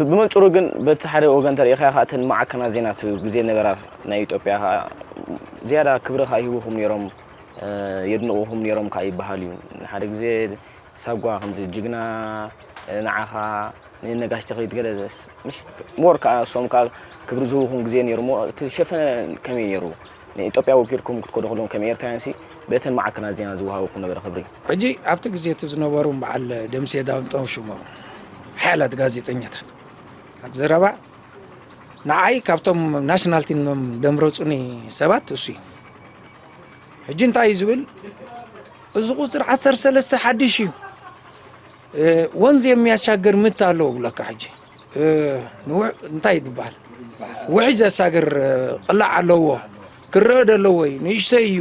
ብመንጽሩ ግን በቲ ሓደ ወገን ተሪኢኻ ኢኻ እተን መዓከናት ዜና እቲ ግዜ ነበራ ናይ ኢትዮጵያ ኸኣ ዝያዳ ክብሪ ኸኣ ይህብኹም ነይሮም፣ እ፣ የድንቑኹም ነይሮም ከኣ ይበሃል እዩ። ሓደ ግዜ ሳጓ ከምዚ ጅግና፣ እ፣ ንዓኻ ንነጋሽ ተኽሊት ገለ ዘስ-፣ ምሽ ሞር ከኣ እሶም ከኣ ክብሪ ዝህብኹም ግዜ ነይሩ እሞ እቲ ሸፈነ ከመይ ነይሩ? ንኢትዮጵያ ወኪልኩም ክትከዱ ከለኹም ከም ኤርትራውያንሲ በተን መዓከናት ዜና ዝወሃበኩም ነበረ ክብሪ? ሕጂ ኣብቲ ግዜ እቲ ዝነበሩ በዓል ደምሴ ዳምጠው ሽሞም ሓያላት ጋዜጠኛታት። ሓንቲ ዘረባ ንዓይ ካብቶም ናሽናል ቲም ደምረጹኒ ሰባት እሱ እዩ። ሕጂ እንታይ እዩ ዝብል? እዚ ቁጽሪ ዓሰርተ ሰለስተ ሓድሽ እዩ። እ፣ ወንዝ የሚያሻግር ምት ኣለዎ ብለካ ሕጂ። እ፣ ንውሕ-፣ እንታይ ይበሃል? ውሕጅ ዘሳግር፣ እ፣ ቅላዕ ኣለዎ። ክረአ ደለዎ እዩ። ንእሽተይ እዩ።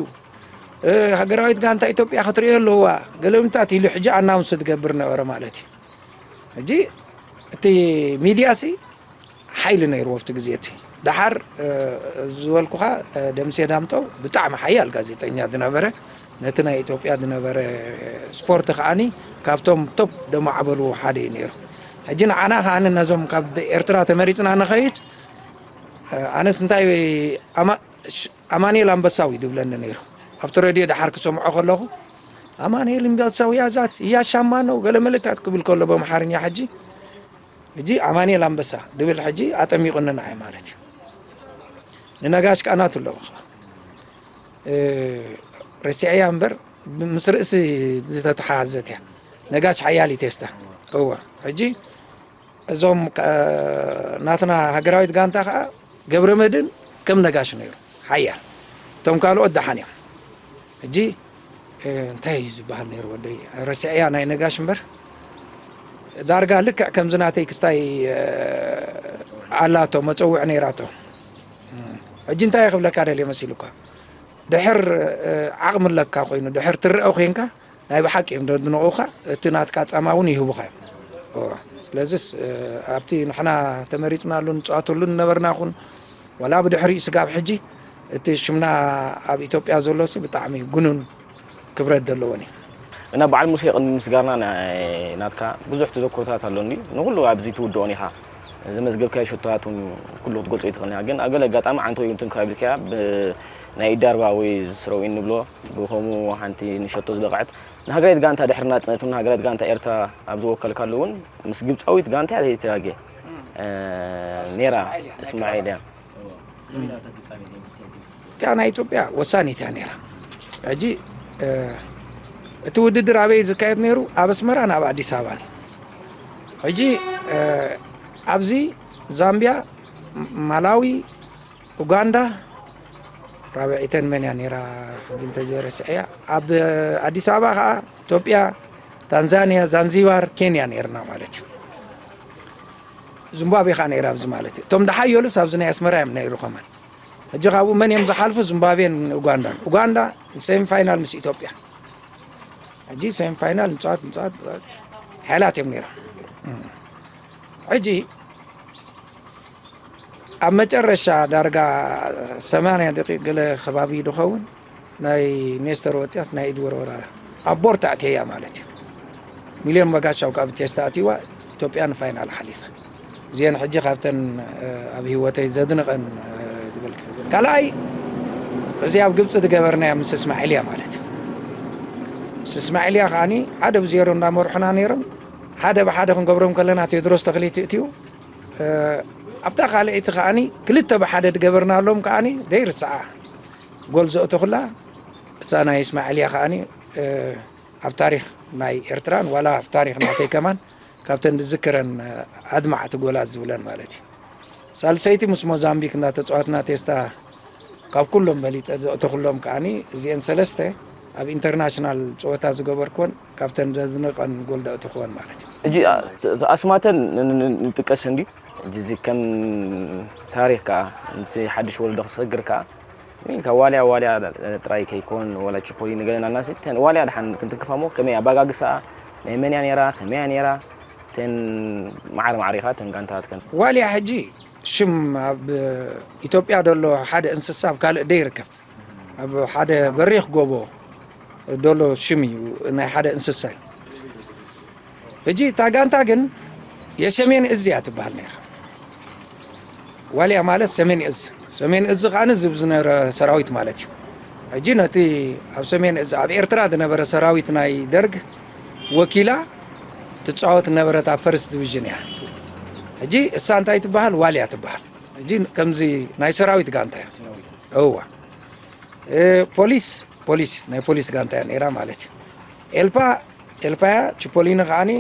እ፣ ሃገራዊት ጋንታ ኢትዮጵያ ክትርእዮ ኣለዋ። ገለ ምታት ኢሉ ሕጂ ኣናውንስ ትገብር ነበረ ማለት እዩ። ሕጂ እቲ ሚድያ ሲ ሓይሊ ነይርዎ ኣብቲ ግዜ እቲ። ደሓር፣ እ፣ ዝበልኩኻ፣ እ፣ ደምሴ ዳምጠው ብጣዕሚ ሓያል ጋዜጠኛ ዝነበረ፣ ነቲ ናይ ኢትዮጵያ ዝነበረ ስፖርት ከኣኒ ካብቶም ቶፕ ደማዕበልዎ ሓደ እዩ ነይሩ። ሕጂ ንዓና ከኣኒ ነዞም ካብ ኤርትራ ተመሪጽና ንኸይድ፣ እ፣ ኣነስ እንታይ ኣማ-፣ ሽ-፣ ኣማኑኤል ኣንበሳው እዩ ዝብለኒ ነይሩ። ኣብቲ ሬድዮ ደሓር ክሰምዖ ከለኹ፣ "ኣማኑኤል ኣንበሳው ያዛት፣ እያሻማ ነው፣ ገለ መለታት" ክብል ከሎ በምሓርኛ ሕጂ፣ ሕጂ ኣማኑኤል ኣንበሳ ድብል ሕጂ ኣጠሚቑኒ ንዓይ ማለት እዩ። ንነጋሽ ከኣ ናቱ ኣለዎ ኸዓ። እ፣ ረሲዐያ እምበር ምስ ርእሲ ዝተተሓሓዘት እያ። ነጋሽ ሓያል እዩ ቴስታ። እወ፣ ሕጂ እዞም ከ-፣ ናትና ሃገራዊት ጋንታ ኸዓ ገብረ መድህን ከም ነጋሽ ነይሩ ሓያል። እቶም ካልኦት ደሓን እዮም። ሕጂ፣ እ፣ እንታይ እዩ ዝበሃል ነይሩ ወደይ? ረሲዐያ ናይ ነጋሽ እምበር። ዳርጋ ልክዕ ከምዚ ናተይ ክስታይ፣ እ፣ ኣላቶ፣ መጸውዕ ነይራቶ። እ፣ ሕጂ እንታይ ክብለካ ደልየ መሲሉካ? ድሕር፣ እ፣ ዓቕሚ ኣለካ ኮይኑ፣ ድሕር ትረአ ኮይንካ፣ ናይ ብሓቂ እዮም ዘድንቑኻ፣ እቲ ናትካ ጻማ እውን ይህቡኻ እዮም። እወ። ስለዚስ፣ እ፣ ኣብቲ ንሕና ተመሪጽናሉ ንጻወተሉ ነበርና ኹን፣ ዋላ ብድሕሪኡ ስጋብ ሕጂ እቲ ሽምና ኣብ ኢትዮጵያ ዘሎሲ ብጣዕሚ ግኑን ክብረት ዘለዎን እዩ። እና በዓል ሙሴ፣ ቅድሚ ምስጋና ናይ ናትካ ብዙሕ ተዘክሮታት ኣሎኒ። ንኹሉ ኣብዚ ትውድኦን ኢኻ። ዘመዝገብካዮ ሸቶታት እውን ኩሉ ክትገልጾ ኣይትኽእልን ኢኻ። ግን ኣብ ገለ ኣጋጣሚ ዓንቶ ይንትን ካብ ኢልካያ፣ ብ-፣ ናይ ኢዳርባ ወይ ስረው እንብሎ፣ ብኸምኡ ሓንቲ ንሸቶ ዝበቕዐት፣ ንሃገራዊት ጋንታ ድሕሪ ናጽነት እውን ሃገራዊት ጋንታ ኤርትራ ኣብ ዝወከልካሉ እውን ምስ ግብጻዊት ጋንታ እያ ዘይተጋግየ፣ እ፣ ነይራ። እስማዒል እያ። እቲኣ ናይ ኢትዮጵያ ወሳኒት እያ ነይራ። ሕጂ፣ እ፣ እቲ ውድድር ኣበይ ዝካየድ ነይሩ? ኣብ ኣስመራን ኣብ ኣዲስ ኣበባን። ሕጂ፣ እ፣ ኣብዚ ዛምቢያ፣ ማላዊ፣ ኡጋንዳ፣ ራብዒተን መን እያ ነይራ? ሕጂ እንተዘይረስዐያ። ኣብ ኣዲስ ኣበባ ኸዓ ኢትዮጵያ፣ ታንዛንያ፣ ዛንዚባር፣ ኬንያ ነይርና ማለት እዩ። ዚምባብዌ ኸዓ ነይራ ኣብዚ ማለት እዩ። እቶም ደሓየሉስ ኣብዚ ናይ ኣስመራ እዮም ነይሩ ከማን። ሕጂ ካብኡ መን እዮም ዝሓልፉ? ዚምባብዌን ኡጋንዳን። ኡጋንዳ ሴሚ ፋይናል ምስ ኢትዮጵያ። ሕጂ ሴሚ ፋይናል ንጻወት፣ ንጻወት፣ ንጻወት። ሓያላት እዮም ነይሮም። ሕጂ ኣብ መጨረሻ ዳርጋ ሰማንያ ደቂቕ ገለ ከባቢ ዝኸውን ናይ ኔስተር ወጽያስ ናይ ኢድ ወርወራ ኣብ ቦርታ ኣእትየያ ማለት እዩ። ሚልዮን በጋሻው ካብ ቴስታ ኣትይዋ ኢትዮጵያ ንፋይናል ሓሊፋ። እዚአን ሕጂ ካብተን፣ እ፣ ኣብ ህይወተይ ዘድንቐን፣ እ፣ ዝብል። ካልኣይ፣ እዚ ኣብ ግብጺ ዝገበርናዮ ምስ እስማዒልያ ማለት እዩ። ምስ እስማዒልያ ከኣኒ ሓደ ብዜሮ እንዳመርሑና ነይሮም። ሓደ ብሓደ ክንገብሮም ከለና ቴድሮስ ተኽሊት እትዩ፣ እ፣ ኣብታ ካልኣይቲ ከኣኒ ክልተ ብሓደ ዝገበርናሎም ከኣኒ ዘይርስዓ ጎል ዘእተኹላ እታ ናይ እስማዒልያ ከኣኒ፣ እ፣ ኣብ ታሪኽ ናይ ኤርትራን ዋላ ኣብ ታሪኽ ናተይ ከማን ካብተን ዝዝክረን፣ እ፣ ኣድማዕቲ ጎላት ዝብለን ማለት እዩ። ሳልሰይቲ ምስ ሞዛምቢክ እንዳተጻወትና ቴስታ ካብ ኩሎም በሊጸ ዘእተኹሎም ከኣኒ እዚአን ሰለስተ ኣብ ኢንተርናሽናል ጸወታ ዝገበርኩወን ካብተን ዘድንቐን ጎል ዘእተኹወን ማለት እዩ። ሕጂ፣ አ-፣ ተ-፣ ኣስማተን ን-፣ ን-፣ ን-፣ ንጥቀስ እንዲ፣ ሕጂ እዚ ከም ታሪኽ ከኣ፣ ነቲ ሓድሽ ወለዶ ክሰግር ከኣ፣ ኢልካ ዋልያ፣ ዋልያ ጥራይ ከይኮን፣ ዋላ ቺፖሊኒ ገለ እናልናሲ፣ ተን-፣ ዋልያ ደሓን ክንትንክፋ እሞ፣ ከመይ ኣባጋግሳኣ፣ ናይ መን እያ ነይራ፣ ከመይ እያ ነይራ፣ ተን ማዕረ ማዕሪኻ፣ ተን ጋንታታትከን። ዋልያ ሕጂ ሽም ኣብ ኢትዮጵያ ዘሎ ሓደ እንስሳ ኣብ ካልእ ደይርከብ። ኣብ ሓደ በሪኽ ጎቦ ዘሎ ሽም እዩ፣ ናይ ሓደ እንስሳ እዩ። ሕጂ እታ ጋንታ ግን የሰሜን እዝ እያ ትበሃል ነይራ። ዋልያ ማለት ሰሜን እዝ፣ ሰሜን እዝ ከዓኒ ዝብ ዝነበረ ሰራዊት ማለት እዩ። ሕጂ ነቲ ኣብ ሰሜን እዝ ኣብ ኤርትራ ዝነበረ ሰራዊት ናይ ደርግ ወኪላ ትፃወት ነበረት ኣብ ፈርስት ዲቪዥን እያ። ሕጂ እሳ እንታይ ትበሃል? ዋልያ ትበሃል። ሕጂ ከምዚ ናይ ሰራዊት ጋንታ እያ። እዋ ፖሊስ ፖሊስ ናይ ፖሊስ ጋንታ እያ ነይራ ማለት እዩ። ኤልፓ ኤልፓያ ቺፖሊኒ ከዓኒ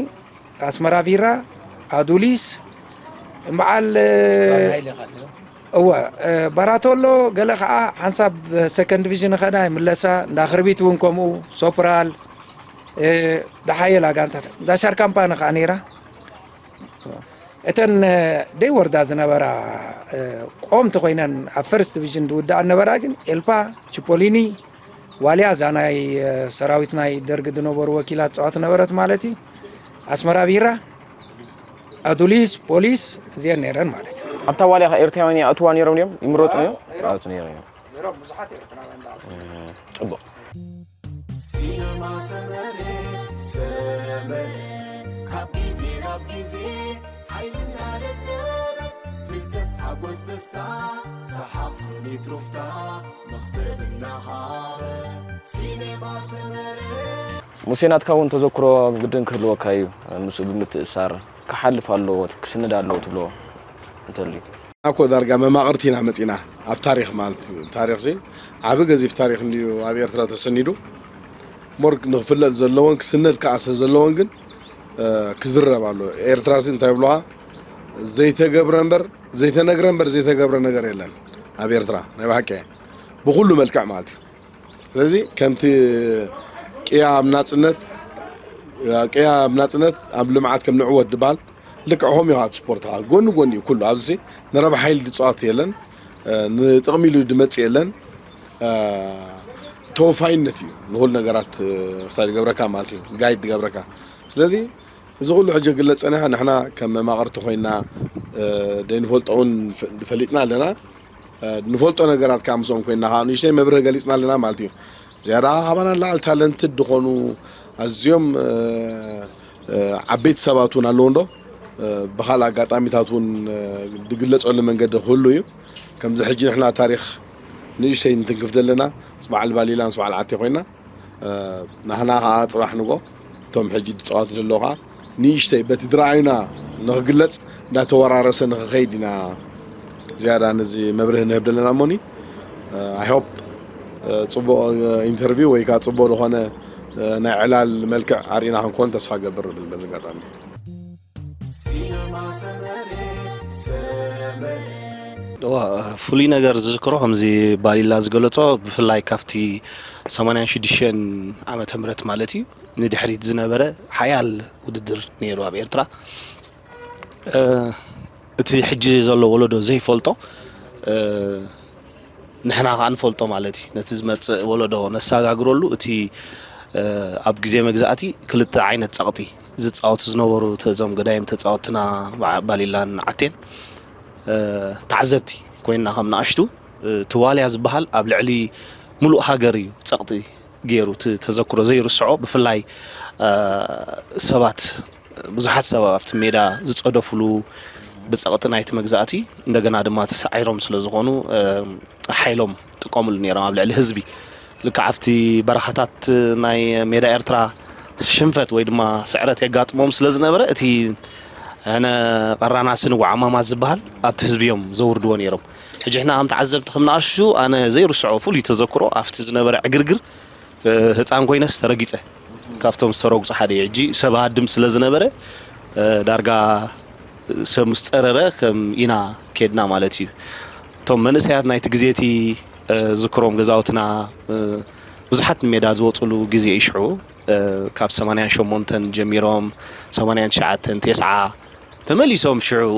ኣስመራ ቢራ፣ ኣዱሊስ፣ በዓል እወ፣ ባራቶሎ ገለ ከዓ ሓንሳብ ሰከንድ ዲቪዥን ኸዳ ይምለሳ። እንዳ ክርቢት እውን ከምኡ፣ ሶፕራል፣ ዳሓየላ ጋንታታት፣ እንዳ ሻር ካምፓኒ ከዓ ነይራ። እተን ደይ ወርዳ ዝነበራ ቆምቲ ኮይነን ኣብ ፈርስት ዲቪዥን ዝውድኣ ነበራ ግን ኤልፓ፣ ቺፖሊኒ፣ ዋልያ እዛ ናይ ሰራዊት ናይ ደርግ ዝነበሩ ወኪላት ጸዋት ነበረት ማለት እዩ። ኣስመራ ቢራ፣ ኣዱሊስ፣ ፖሊስ እዚአን ነይረን ማለት እዩ። ኣብታ ዋልያ ከ ኤርትራውያን ይኣትዋ ነይሮም ድዮም? ይምረጹ ነይሮም? ይኣትዉ ነይሮም እዮም። ነይሮም፣ ብዙሓት ኤርትራውያን ዝኣትዉ። እም፣ ጽቡቕ። ሲነማ ሰመረ፣ ሰመረ፣ ካብ ግዜ ናብ ግዜ ሓይልና ደለበ፣ ፍልጠት ሓጎስ ደስታ፣ ሰሓቕ ስኒት ሩፍታ፣ መኽሰብ እናሃበ፣ ሲነማ ሰመረ። ሙሴ፣ ናትካ እውን ተዘክሮ ግድን ክህልወካ እዩ። ምስኡ ብምትእሳር ክሓልፍ ኣለዎ፣ ክስንድ ኣለዎ ትብሎ እንተልዩ? እኮ ዳርጋ መማቕርቲ ኢና መጺና ኣብ ታሪኽ ማለት እዩ። ታሪኽሲ ዓቢ ገዚፍ ታሪኽ እንድዩ ኣብ ኤርትራ ተሰኒዱ። ሞር ንኽፍለጥ ዘለዎን ክስነድ ከኣ ስለ ዘለዎን ግን፣ እ፣ ክዝረብ ኣሎ። ኤርትራሲ እንታይ ይብሉኻ? ዘይተገብረ እምበር፣ ዘይተነግረ እምበር ዘይተገብረ ነገር የለን ኣብ ኤርትራ። ናይ ብሓቂ ብኹሉ መልክዕ ማለት እዩ። ስለዚ ከምቲ ቅያ ኣብ ናጽነት፣ ቅያ ኣብ ናጽነት ኣብ ልምዓት ከም ንዕወት ድባል፣ ልክዕ ኸም እዩ ኣብ ስፖርት ኸዓ ጎኒ ጎኒ እዩ ኩሉ። ኣብዚ ንረብሓ ኢሉ ድጸዋት የለን፣ እ፣ ንጥቕሚ ኢሉ ድመጽእ የለን። እ፣ ተወፋይነት እዩ ንኹሉ ነገራት፣ እ፣ ስታይ ድገብረካ ማለት እዩ፣ ጋይድ ድገብረካ። ስለዚ እዚ ኩሉ ሕጂ ክግለጽ ጸኒሓ፣ ንሕና ከም መማቕርቲ ኮይና፣ እ፣ ደይንፈልጦ እውን ፈ-፣ ፈሊጥና ኣለና። እ፣ ንፈልጦ ነገራት ከዓ ምስኦም ኮይና ከዓ ንእሽተይ መብርሂ ገሊጽና ኣለና ማለት እዩ። ዝያዳ ካባና ንላዕሊ ታለንትድ ዝኾኑ ኣዝዮም፣ እ፣ እ፣ ዓበይቲ ሰባት እውን ኣለዉ እንዶ፣ እ፣ ብኻልእ ኣጋጣሚታት እውን፣ እ፣ ዝግለጸሉ መንገዲ ክህሉ እዩ። ከምዚ ሕጂ ንሕና ታሪኽ ንእሽተይ እንትንክፍ ዘለና፣ ምስ በዓል ባሊላ፣ ምስ በዓል ዓቴ ኮይና፣ እ፣ ንሕና ኸዓ ጽባሕ ንጎ እቶም ሕጂ ዝጻወቱ ዘለዉ ኸዓ ንእሽተይ በቲ ድረኣዩና ንኽግለጽ እንዳተወራረሰ ንኽኸይድ ኢና ዝያዳ ነዚ መብርሂ ንህብ ዘለና እሞኒ። I hope፣ እ፣ ጽቡቕ፣ እ፣ ኢንተርቪው ወይ ከዓ ጽቡቕ ዝኾነ፣ እ፣ ናይ ዕላል መልክዕ ኣርኢና ክንኮን ተስፋ ገብር እብል በዚ ኣጋጣሚ። ሲነማ ሰመረ፣ ሰመረ። እዋ፣ ፍሉይ ነገር ዝዝክሮ ከምዚ ባሊላ ዝገለጾ፣ ብፍላይ ካብቲ ሰማንያን ሽዱሽተን ዓመተ ምህረት ማለት እዩ፣ ንድሕሪት ዝነበረ ሓያል ውድድር ነይሩ ኣብ ኤርትራ። እ፣ እቲ ሕጂ ዘሎ ወለዶ ዘይፈልጦ፣ እ፣ ንሕና ከኣ ንፈልጦ ማለት እዩ። ነቲ ዝመጽእ ወለዶ ነሰጋግረሉ፣ እቲ፣ እ፣ ኣብ ግዜ መግዛእቲ ክልተ ዓይነት ጸቕጢ ዝጻወቱ ዝነበሩ፣ እቶም ገዳይም ተጻወትና፣ ባ-፣ ባሊላን ዓቴን፣ እ፣ ተዓዘብቲ ኮይንና ከም ንኣሽቱ፣ እ፣ እቲ ዋልያ ዝበሃል ኣብ ልዕሊ ምሉእ ሃገር እዩ ጸቕጢ ገይሩ፣ እቲ ተዘክሮ ዘይርስዖ፣ ብፍላይ፣ እ፣ ሰባት፣ ብዙሓት ሰባት ኣብቲ ሜዳ ዝጸደፍሉ ብጸቕጢ ናይቲ መግዛእቲ፣ እንደገና ድማ ተሳዒሮም ስለ ዝኾኑ፣ እ፣ ሓይሎም ጥቀምሉ ነይሮም ኣብ ልዕሊ ህዝቢ። ልክዕ ኣብቲ በረኻታት ናይ ሜዳ ኤርትራ ሽንፈት ወይ ድማ ስዕረት የጋጥሞም ስለ ዝነበረ፣ እቲ ሕነ ቀራናስን ወዓማማት ዝበሃል ኣብቲ ህዝቢ እዮም ዘውርድዎ ነይሮም። ሕጂ ሕና ከም ተዓዘብቲ ከም ንኣሽቱ ኣነ ዘይርስዖ ፍሉይ ተዘክሮ ኣብቲ ዝነበረ ዕግርግር፣ እ፣ ህፃን ኮይነስ ተረጊፀ። ካብቶም ዝተረግፁ ሓደ እየ። ሕጂ ሰብ ሃድም ስለ ዝነበረ፣ እ፣ ዳርጋ ሰብ ምስ ፀረረ ከም ኢና ከድና ማለት እዩ። እቶም መንእሰያት ናይቲ ግዜ እቲ፣ እ፣ ዝክሮም ገዛውትና፣ እ፣ ብዙሓት ንሜዳ ዝወፅሉ ግዜ እዩ ሽዑ። እ፣ ካብ ሰማንያን ሸሞንተን ጀሚሮም ሰማንያን ትሽዓተን፣ ቴስዓ ተመሊሶም ሽዑ፣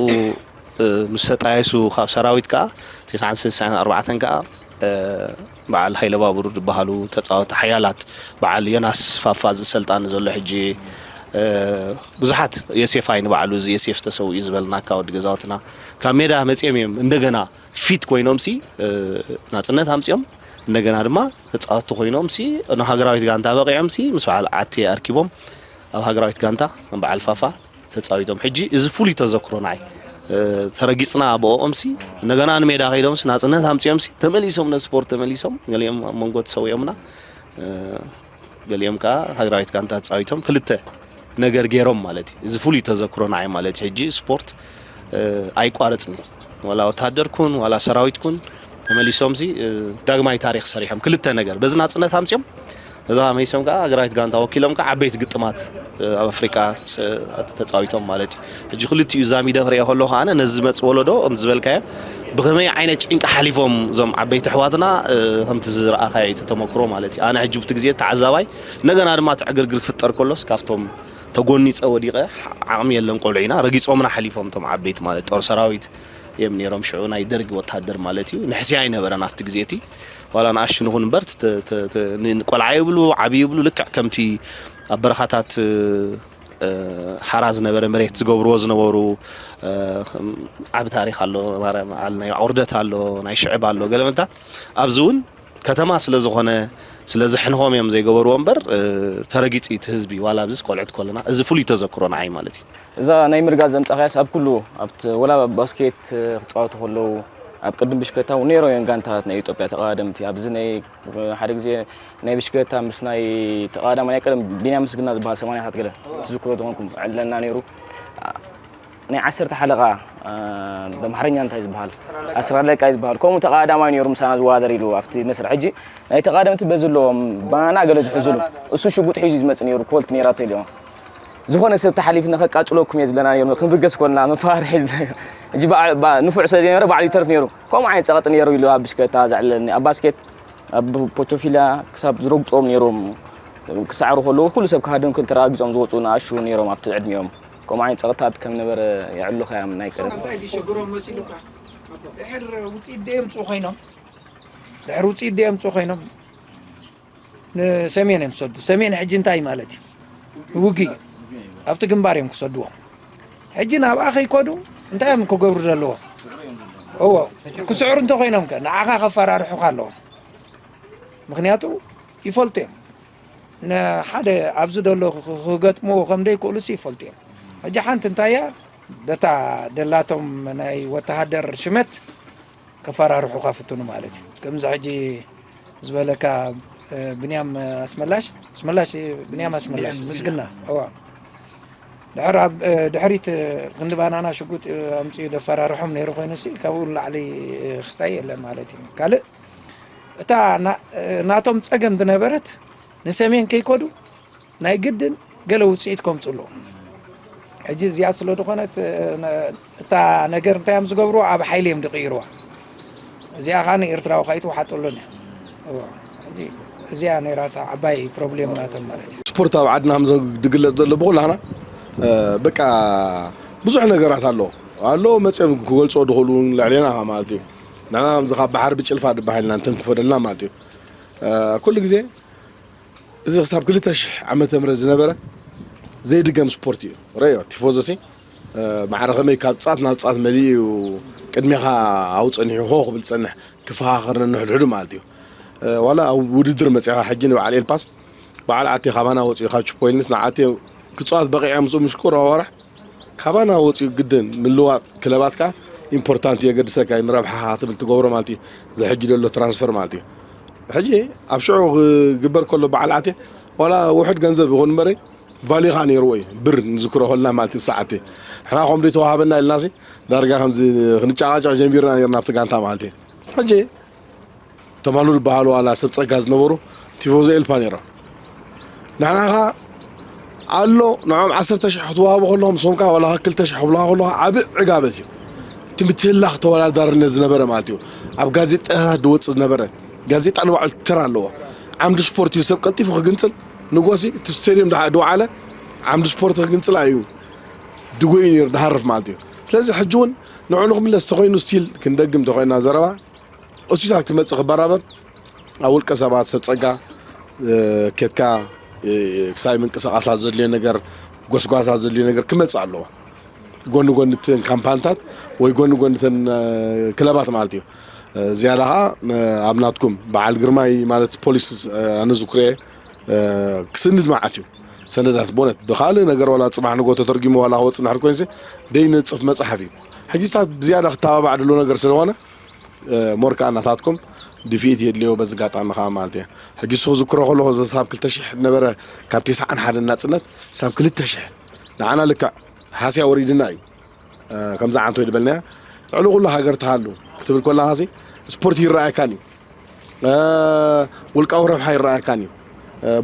እ፣ ምስ ተጣየሱ ካብ ሰራዊት ከኣ፣ ተስዓን ስሳን ኣርባዕተን ከኣ፣ እ፣ በዓል ሃይለ ባቡር ዝበሃሉ ተጻወቲ ሓያላት፣ በዓል ዮናስ ፋፋ ዝሰልጣኒ ዘሎ ሕጂ፣ እ፣ ብዙሓት፣ ዮሴፍ ኣይኒ ባዕሉ፣ እዚ ዮሴፍ ተሰዊኡ ዝበልናካ ወዲ ገዛውትና፣ ካብ ሜዳ መጺኦም እዮም እንደገና ፊት ኮይኖምሲ፣ እ፣ ናጽነት ኣምጺኦም፣ እንደገና ድማ ተጻወትቲ ኮይኖምሲ፣ ንሃገራዊት ጋንታ በቂዖምሲ፣ ምስ በዓል ዓቴ ኣርኪቦም ኣብ ሃገራዊት ጋንታ በዓል ፋፋ ተጻዊቶም። ሕጂ እዚ ፍሉይ ተዘክሮ ንዓይ። እ፣ ተረጊጽና ብኦኦምሲ፣ እንደገና ንሜዳ ከይዶምሲ፣ ናጽነት ኣምጺኦምሲ፣ ተመሊሶም ነዚ ስፖርት ተመሊሶም፣ ገሊኦም ኣብ መንጎ ተሰዊኦምና፣ እ፣ ገሊኦም ከኣ ሃገራዊት ጋንታ ተጻዊቶም፣ ክልተ ነገር ገይሮም ማለት እዩ። እዚ ፍሉይ ተዘክሮ ንዓይ ማለት እዩ። ሕጂ ስፖርት፣ እ፣ ኣይቋረጽን እዩ። ዋላ ወተሃደር ኩን፣ ዋላ ሰራዊት ኩን፣ ተመሊሶምሲ፣ እ፣ ዳግማይ ታሪኽ ሰሪሖም። ክልተ ነገር፣ በዚ ናጽነት ኣምጺኦም፣ በዛ መሊሶም ከኣ ሃገራዊት ጋንታ ወኪሎም ከኣ ዓበይቲ ግጥማት፣ እ፣ ኣብ ኣፍሪቃ ስ-፣ ተጻዊቶም ማለት እዩ። ሕጂ ክልቲኡ ዛሚደ ክሪኦ ከለኹ ኣነ ነዚ ዝመጽእ ወለዶ፣ ከምቲ ዝበልካዮ፣ ብኸመይ ዓይነት ጭንቂ ሓሊፎም እዞም ዓበይቲ ኣሕዋትና፣ እ፣ ከምቲ ዝረኣኻዮ እቲ ተመክሮ ማለት እዩ። ኣነ ሕጂ ብቲ ግዜ ተዓዛባይ፣ እንደገና ድማ እቲ ዕግርግር ክፍጠር ከሎስ ካብቶም ተጎኒጸ ወዲቐ፣ ዓቕሚ የለን ቆልዑ ኢና፣ ረጊጾምና ሓሊፎም እቶም ዓበይቲ ማለት ጦር ሰራዊት እዮም ነይሮም። ሽዑ ናይ ደርጊ ወተሃደር ማለት እዩ። ንሕስያ ኣይነበረን ኣብቲ ግዜ እቲ። ዋላ ንኣሽቱ ንኹን እምበር፣ ተ-፣ ተ-፣ ተ-፣ ን-፣ ቆልዓ ይብሉ፣ ዓቢ ይብሉ፣ ልክዕ ከምቲ ኣብ በረኻታት፣ እ፣ ሓራ ዝነበረ መሬት ዝገብርዎ ዝነበሩ፣ እ፣ ዓቢ ታሪኽ ኣሎ። ማርያም በዓል ናይ ዑርደት ኣሎ፣ ናይ ሽዕብ ኣሎ፣ ገለመታት ኣብዚ እውን ከተማ ስለ ዝኾነ፣ ስለ ዘሕንኾም እዮም ዘይገበርዎ እምበር፣ እ፣ ተረጊጹ እዩ እቲ ህዝቢ፣ ዋላ ኣብዚስ ቆልዑት ከለና፣ እዚ ፍሉይ ተዘክሮ ንዓይ ማለት እዩ። እዛ ናይ ምርጋጽ ዘምጻኻያስ ኣብ ኩሉ፣ ኣብቲ ወላ ኣብ ባስኬት፣ እ፣ ክጻወቱ ከለዉ፣ ኣብ ቅድም ብሽክለታ እውን ነይሮም እዮም ጋንታታት ናይ ኢትዮጵያ ተቐዳደምቲ። ኣብዚ ናይ፣ እ፣ ሓደ ግዜ ናይ ብሽክለታ ምስ ናይ ተቐዳዳማይ ናይ ቀደም ቢንያም ምስግና ዝበሃል ሰማንያታት ገለ ትዝክሮ ተኾንኩም ዕለና ነይሩ። ናይ ዓሰርተ ሓለቓ፣ እ፣ በምሓርኛ እንታይ ዝበሃል? ኣስር ኣለቃ እዩ ዝበሃል። ከምኡ ተቐዳዳማይ ነይሩ ምሳና ዝወዳደር ኢሉ ኣብቲ መስርሕ። ሕጂ ናይ ተቐዳደምቲ በዚ ኣለዎም፣ ባና ገለ ዝሕዝሉ። እሱ ሽጉጥ ሒዙ እዩ ዝመጽእ ነይሩ፣ ኮልት ነይራቶ ኢልዎ። ዝኾነ ሰብ ተሓሊፉ ንኸቃጽለኩም እየ ዝብለና ነይሩ፣ ክንብገስ ኮንና፣ መፈራርሒ ዝብለ። ሕጂ በዓ-፣ በዓ-፣ ንፉዕ ስለ ዘይነበረ ባዕሉ ይተርፍ ነይሩ። ከምኡ ዓይነት ጸቕጢ ነይሩ ኢሉ ኣብ ብሽክለታ ዘዕለለኒ። ኣብ ባስኬት ኣብ ፖቾፊላ ክሳብ ዝረግጾም ነይሮም ክሰዕሩ ከለዉ፣ ኩሉ ሰብ ክሃድም ክብል ተረጋጊጾም ዝወጹ ንኣሽቱ ነይሮም ኣብቲ ዕድሚኦም። ከምኡ ዓይነት ጸቕጥታት ከም ነበረ የዕልሉኻ እዮም ናይ ቀደም። እንታይ ዝሸግሮም መሲሉካ? ድሕር ውጽኢት ደየምጽኡ ኮይኖም፣ ድሕር ውጽኢት ደየምጽኡ ኮይኖም፣ ንሰሜን እዮም ዝሰዱ። ሰሜን ሕጂ እንታይ ማለት እዩ? ውግእ እዩ። ኣብቲ ግንባር እዮም ክሰድዎም። ሕጂ ናብኣ ከይከዱ እንታይ እዮም ክገብሩ ዘለዎም? እዎ፣ ክስዕሩ እንተኮይኖም ከ ንዓኻ ከፈራርሑኻ ኣለዎም። ምኽንያቱ ይፈልጡ እዮም። ንሓደ ኣብዚ ዘሎ ክ-፣ ክገጥምዎ ከም ደይክእሉሲ ይፈልጡ እዮም። ሕጂ ሓንቲ እንታይ እያ? በታ ደላቶም ናይ ወተሃደር ሽመት ከፈራርሑኻ ፍትኑ ማለት እዩ። ከምዚ ሕጂ ዝበለካ፣ እ፣ ብንያም ኣስመላሽ፣ ኣስመላሽ፣ ብንያም ኣስመላሽ፣ ምስግና። ምስግና። እዋ። ድሕር ኣብ፣ እ፣ ድሕሪት፣ እ፣ ክንዲ ባናና ሽጉጥ፣ እ፣ ኣምጺኡ ደፈራርሖም ነይሩ ኮይኑሲ፣ ካብኡ ንላዕሊ፣ እ፣ ክስታይ የለን ማለት እዩ። ካልእ፣ እታ ና-፣ እ፣ ናቶም ጸገም ዝነበረት ንሰሜን ከይከዱ ናይ ግድን ገለ ውጽኢት ከምጽኡ ኣለዎም። ሕጂ እዚኣ ስለ ዝኾነት፣ እ፣ ነ-፣ እታ ነገር እንታይ እዮም ዝገብርዋ? ኣብ ሓይሊ እዮም ዝቕይርዋ። እዚኣ ኸኣ ንኤርትራዊ ከይትወሓጠሉን እያ። እዎ። ሕጂ እዚኣ ነይራ እታ ዓባይ ፕሮብሌም ናቶም ማለት እዩ። ስፖርት ኣብ ዓድና ከም ዝግለጽ ዘሎ ብኹላህና፣ እ፣ በቃ ብዙሕ ነገራት ኣሎ። ኣሎ መጺኦም ክገልጽዎ ዝኽእሉ ልዕሌና ማለት እዩ። ንሕና ከምዚ ካብ ባሕሪ ብጭልፋ ድበሃል ኢና እንተንክፎ ደልና ማለት እዩ። እ፣ ኩሉ ግዜ እዚ ክሳብ ክልተ ሽሕ ዓመተ ምህረት ዝነበረ ዘይድገም ስፖርት እዩ። ረዮ፣ ቲፎዞሲ፣ እ፣ ማዕረ ከመይ ካብ ጻት ናብ ጻት መሊኡ እዩ ቅድሜኻ ኣብኡ ጸኒሑ ሆ ክብል ዝጸንሕ፣ ክፈኻኸር ነንሕድሕዱ ማለት እዩ። እ፣ ዋላ ኣብ ውድድር መጺኻ ሕጂ ንበዓል ኤልፓስ፣ በዓል ዓቴ ካባና ወጺኡ ካብ ቺፖይንስ ንዓቴ ክጻወት በቒዐ ምስኡ ምሽኩር ኣዋርሕ ካባና ወጺኡ ግድን ምልዋጥ ክለባት ከኣ ኢምፖርታንት እዩ፣ የገድሰካ እዩ፣ ንረብሓኻ ትብል ትገብሮ ማለት እዩ። እዚ ሕጂ ዘሎ ትራንስፈር ማለት እዩ። ሕጂ ኣብ ሽዑ ክግበር ከሎ በዓል ዓቴ ዋላ ውሑድ ገንዘብ ይኹን እምበረይ ቫልዩ ኸኣ ነይርዎ እዩ። ብር ንዝክሮ ከለና ማለት እዩ ብሰዓት። ንሕና ከምኡ ተዋሃበና ኢልናሲ ዳርጋ ከምዚ ክንጨቃጨቅ ጀሚርና ነይርና ኣብቲ ጋንታ ማለት እዩ። ሕጂ ተማሉ ዝበሃሉ ዋላ ሰብ ጸጋ ዝነበሩ ቲፎዞ ኤልፓ ነይሮም። ንሕና ኸኣ ኣሎ ንዖም ዓሰርተ ሽሕ ክትወሃቦ ከለኹ፣ ምስኦም ከኣ ዋላ ክልተ ሽሕ ክብሉኻ ከለኹ ዓቢ ዕጋበት እዩ። እቲ ምትህልላኽ ተወዳዳርነት ዝነበረ ማለት እዩ። ኣብ ጋዜጣታት ዝወጽእ ዝነበረ፣ ጋዜጣ ንባዕሉ ተራ ኣለዎ። ዓምዲ ስፖርት እዩ፣ ሰብ ቀልጢፉ ክግንጽል፣ ንጎሲ እቲ ስቴድዮም ድዓ-፣ ድወዓለ ዓምዲ ስፖርት ክግንጽል እዩ ድጎዩ ነይሩ፣ ድሃርፍ ማለት እዩ። ስለዚ ሕጂ እውን ንዕኡ ንክምለስ ተኾይኑ ስቲል ክንደግም ተኾይና ዘረባ እሱታት ክመጽእ ክበራበር ኣብ ውልቀ ሰባት ሰብ ጸጋ፣ እ፣ ኬድካ፣ እ፣ ክሳይ ምንቅስቃሳት ዘድልዮ ነገር፣ ጎስጓሳት ዘድልዮ ነገር ክመጽእ ኣለዎ። ጎኒ ጎኒ እተን ካምፓንታት ወይ ጎኒ ጎኒ እተን፣ እ፣ ክለባት ማለት እዩ። እ፣ ዝያዳ ኸኣ፣ እ፣ ኣብ ናትኩም በዓል ግርማይ ማለት ፖሊስ፣ እ፣ ኣነ ዝኩርየ፣ እ፣ ክስንድ መዓት እዩ። ሰነዳት ቦነት ብኻልእ ነገር ዋላ ጽባሕ ንጎ ተተርጊሙ ዋላ ክወጽእ እንድሕር ኮይኑሲ ደይንጽፍ መጽሓፍ እዩ። ሕጂ ስታት ብዝያዳ ክተባባዕ ድሎ ነገር ስለኾነ ሞር ከዓ እናታትኩም ድፍኢት የድልዮ። በዚ ኣጋጣሚ ከዓ ማለት እየ ሕጂ እሱ ክዝክሮ ከለኹ እዚ ሳብ ክልተ ሽሕ ነበረ ካብ ተስዓን ሓደን ናፅነት ሳብ ክልተ ሽሕ ንዓና ልክዕ ሃስያ ወሪድና እዩ። ከምዛ ዓንቶ ይድበልና እያ ልዕሊ ኩሉ ሃገር ትሃሉ ክትብል ኮላ ሲ ስፖርት ይረኣየካን እዩ። ውልቃዊ ረብሓ ይረኣየካን እዩ።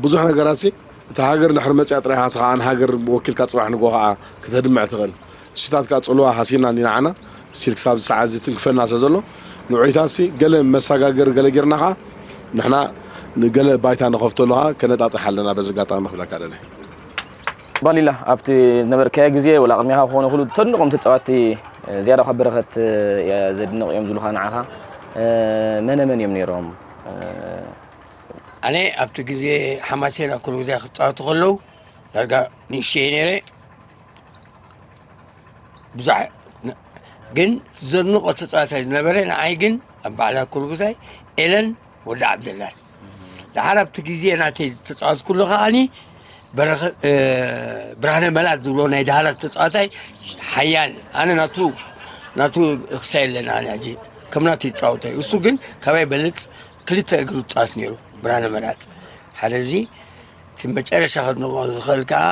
ብዙሕ ነገራት ሲ እቲ ሃገር ድሕሪ መፅያ ጥራይ ሃስኻ ኣን ሃገር ወኪልካ ፅባሕ ንጎ ከዓ ክተድምዕ ትኽእል። እሱታት ከዓ ፅልዋ ሃሲና እንዲና ዓና ስቲል ክሳብ ሰዓት እዚ ትንክፈና ስለ ዘሎ ንዑይታት ሲ ገለ መሰጋገር ገለ ጌርና ከዓ ንሕና ንገለ ባይታ ንኸፍተሉ ከዓ ከነጣጥሕ ኣለና። በዚ ኣጋጣሚ ክብለካ ደለ። ባሊላ ኣብቲ ነበርካዮ ግዜ ወላ ቅድሚኻ ክኾኑ ክሉ ተንቆም ተፃዋቲ ዝያዳ ካብ በረኸት ዘድንቕ እዮም ዝብሉኻ ንዓኻ መነ መን እዮም ነይሮም? ኣነ ኣብቲ ግዜ ሓማሴን ኣብ ኩሉ ግዜ ክፃወቱ ከለዉ ዳርጋ ንእሽተየ ነይረ። ብዙሕ ግን ዘድንቆ ተፃዋታይ ዝነበረ ንዓይ ግን ኣብ ባዕላ ኩሉ ግዜ ኤለን ወዲ ዓብደላን። ደሓር ኣብቲ ግዜ ናተይ ዝተፃወትኩሉ ከዓኒ ብርሃነ መላድ ዝብሎ ናይ ዳህላክ ተፃዋታይ ሓያል ኣነ ናቱ ናቱ ክሳይ ኣለና ኣነ ሕጂ ከም ናቱ ይፃወት እዩ። እሱ ግን ካባይ በልፅ ክልተ እግሩ ይፃወት ነይሩ ብርሃነ መላድ ሓደ እዚ እቲ መጨረሻ ከድንቆ ዝኽእል ከዓ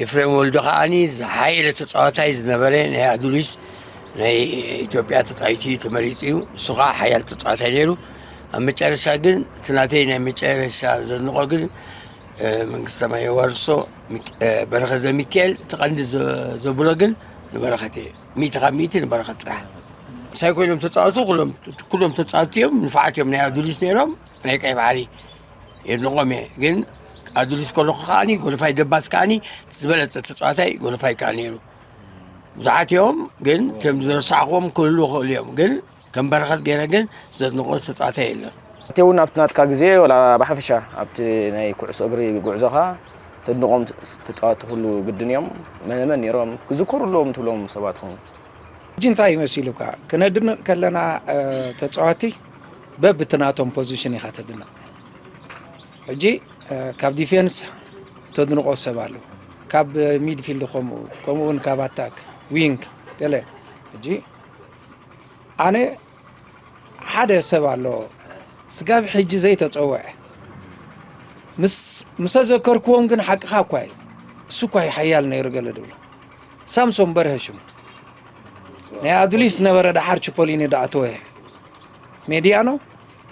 ኤፍሬም ወልዱ ከዓኒ ዝሓየለ ተፃዋታይ ዝነበረ ናይ ኣዱሊስ ናይ ኢትዮጵያ ተፃዊቲ ተመሪፁ እዩ። እሱ ከዓ ሓያል ተፃዋታይ ነይሩ። ኣብ መጨረሻ ግን እቲ ናተይ ናይ መጨረሻ ዘድንቆ ግን መንግስተ ማይ የዋርሶ በረኸ ዘሚካኤል እቲ ቀንዲ ዘብሎ ግን ንበረኸት እየ ሚእቲ ካብ ሚእቲ ንበረኸት ጥራሕ ምሳይ ኮይኖም ተፃወቱ። ኩሎም ተፃወቱ እዮም። ንፋዓት እዮም ናይ ኣዱሊስ ነይሮም ናይ ቀይ ባሕሪ የድንቆም እየ። ግን ኣዱሊስ ከለኩ ከዓኒ ጎልፋይ ደባስ ከዓኒ ዝበለፀ ተፃዋታይ ጎልፋይ ከዓ ነይሩ። ብዙሓት እዮም ግን ከም ዝረሳዕክዎም ክህሉ ይኽእሉ እዮም። ግን ከም በረኸት ገይረ ግን ዘድንቆ ተፃዋታይ የለን። እቲ እውን ኣብቲ ናትካ ግዜ ወላ ብሓፈሻ ኣብቲ ናይ ኩዕሶ እግሪ ጉዕዞኻ ተድንቆም ተፃወቲ ኩሉ ግድን እዮም። መነመን ነይሮም ክዝከሩ ኣለዎም ትብሎም ሰባት ኹኑ? ሕጂ እንታይ እዩ መሲሉካ? ክነድንቕ ከለና ተፃወቲ በብቲ ናቶም ፖዚሽን ኢኻ ተድንቕ። ሕጂ ካብ ዲፌንስ ተድንቆ ሰብ ኣሎ፣ ካብ ሚድፊልድ ከምኡ ከምኡ እውን ካብ ኣታክ ዊንግ ገለ። ሕጂ ኣነ ሓደ ሰብ ኣሎ ስጋብ ሕጂ ዘይተፀውዐ ምስ ምሰ ዘከርክዎም ግን ሓቅኻ እኳ እዩ እሱ እኳ እዩ ሓያል ነይሩ ገለ ድብሎ ሳምሶን በርሀ ሽሙ ናይ ኣዱሊስ ነበረ ደሓር ችፖሊኒ ዳኣተወ ሜድያኖ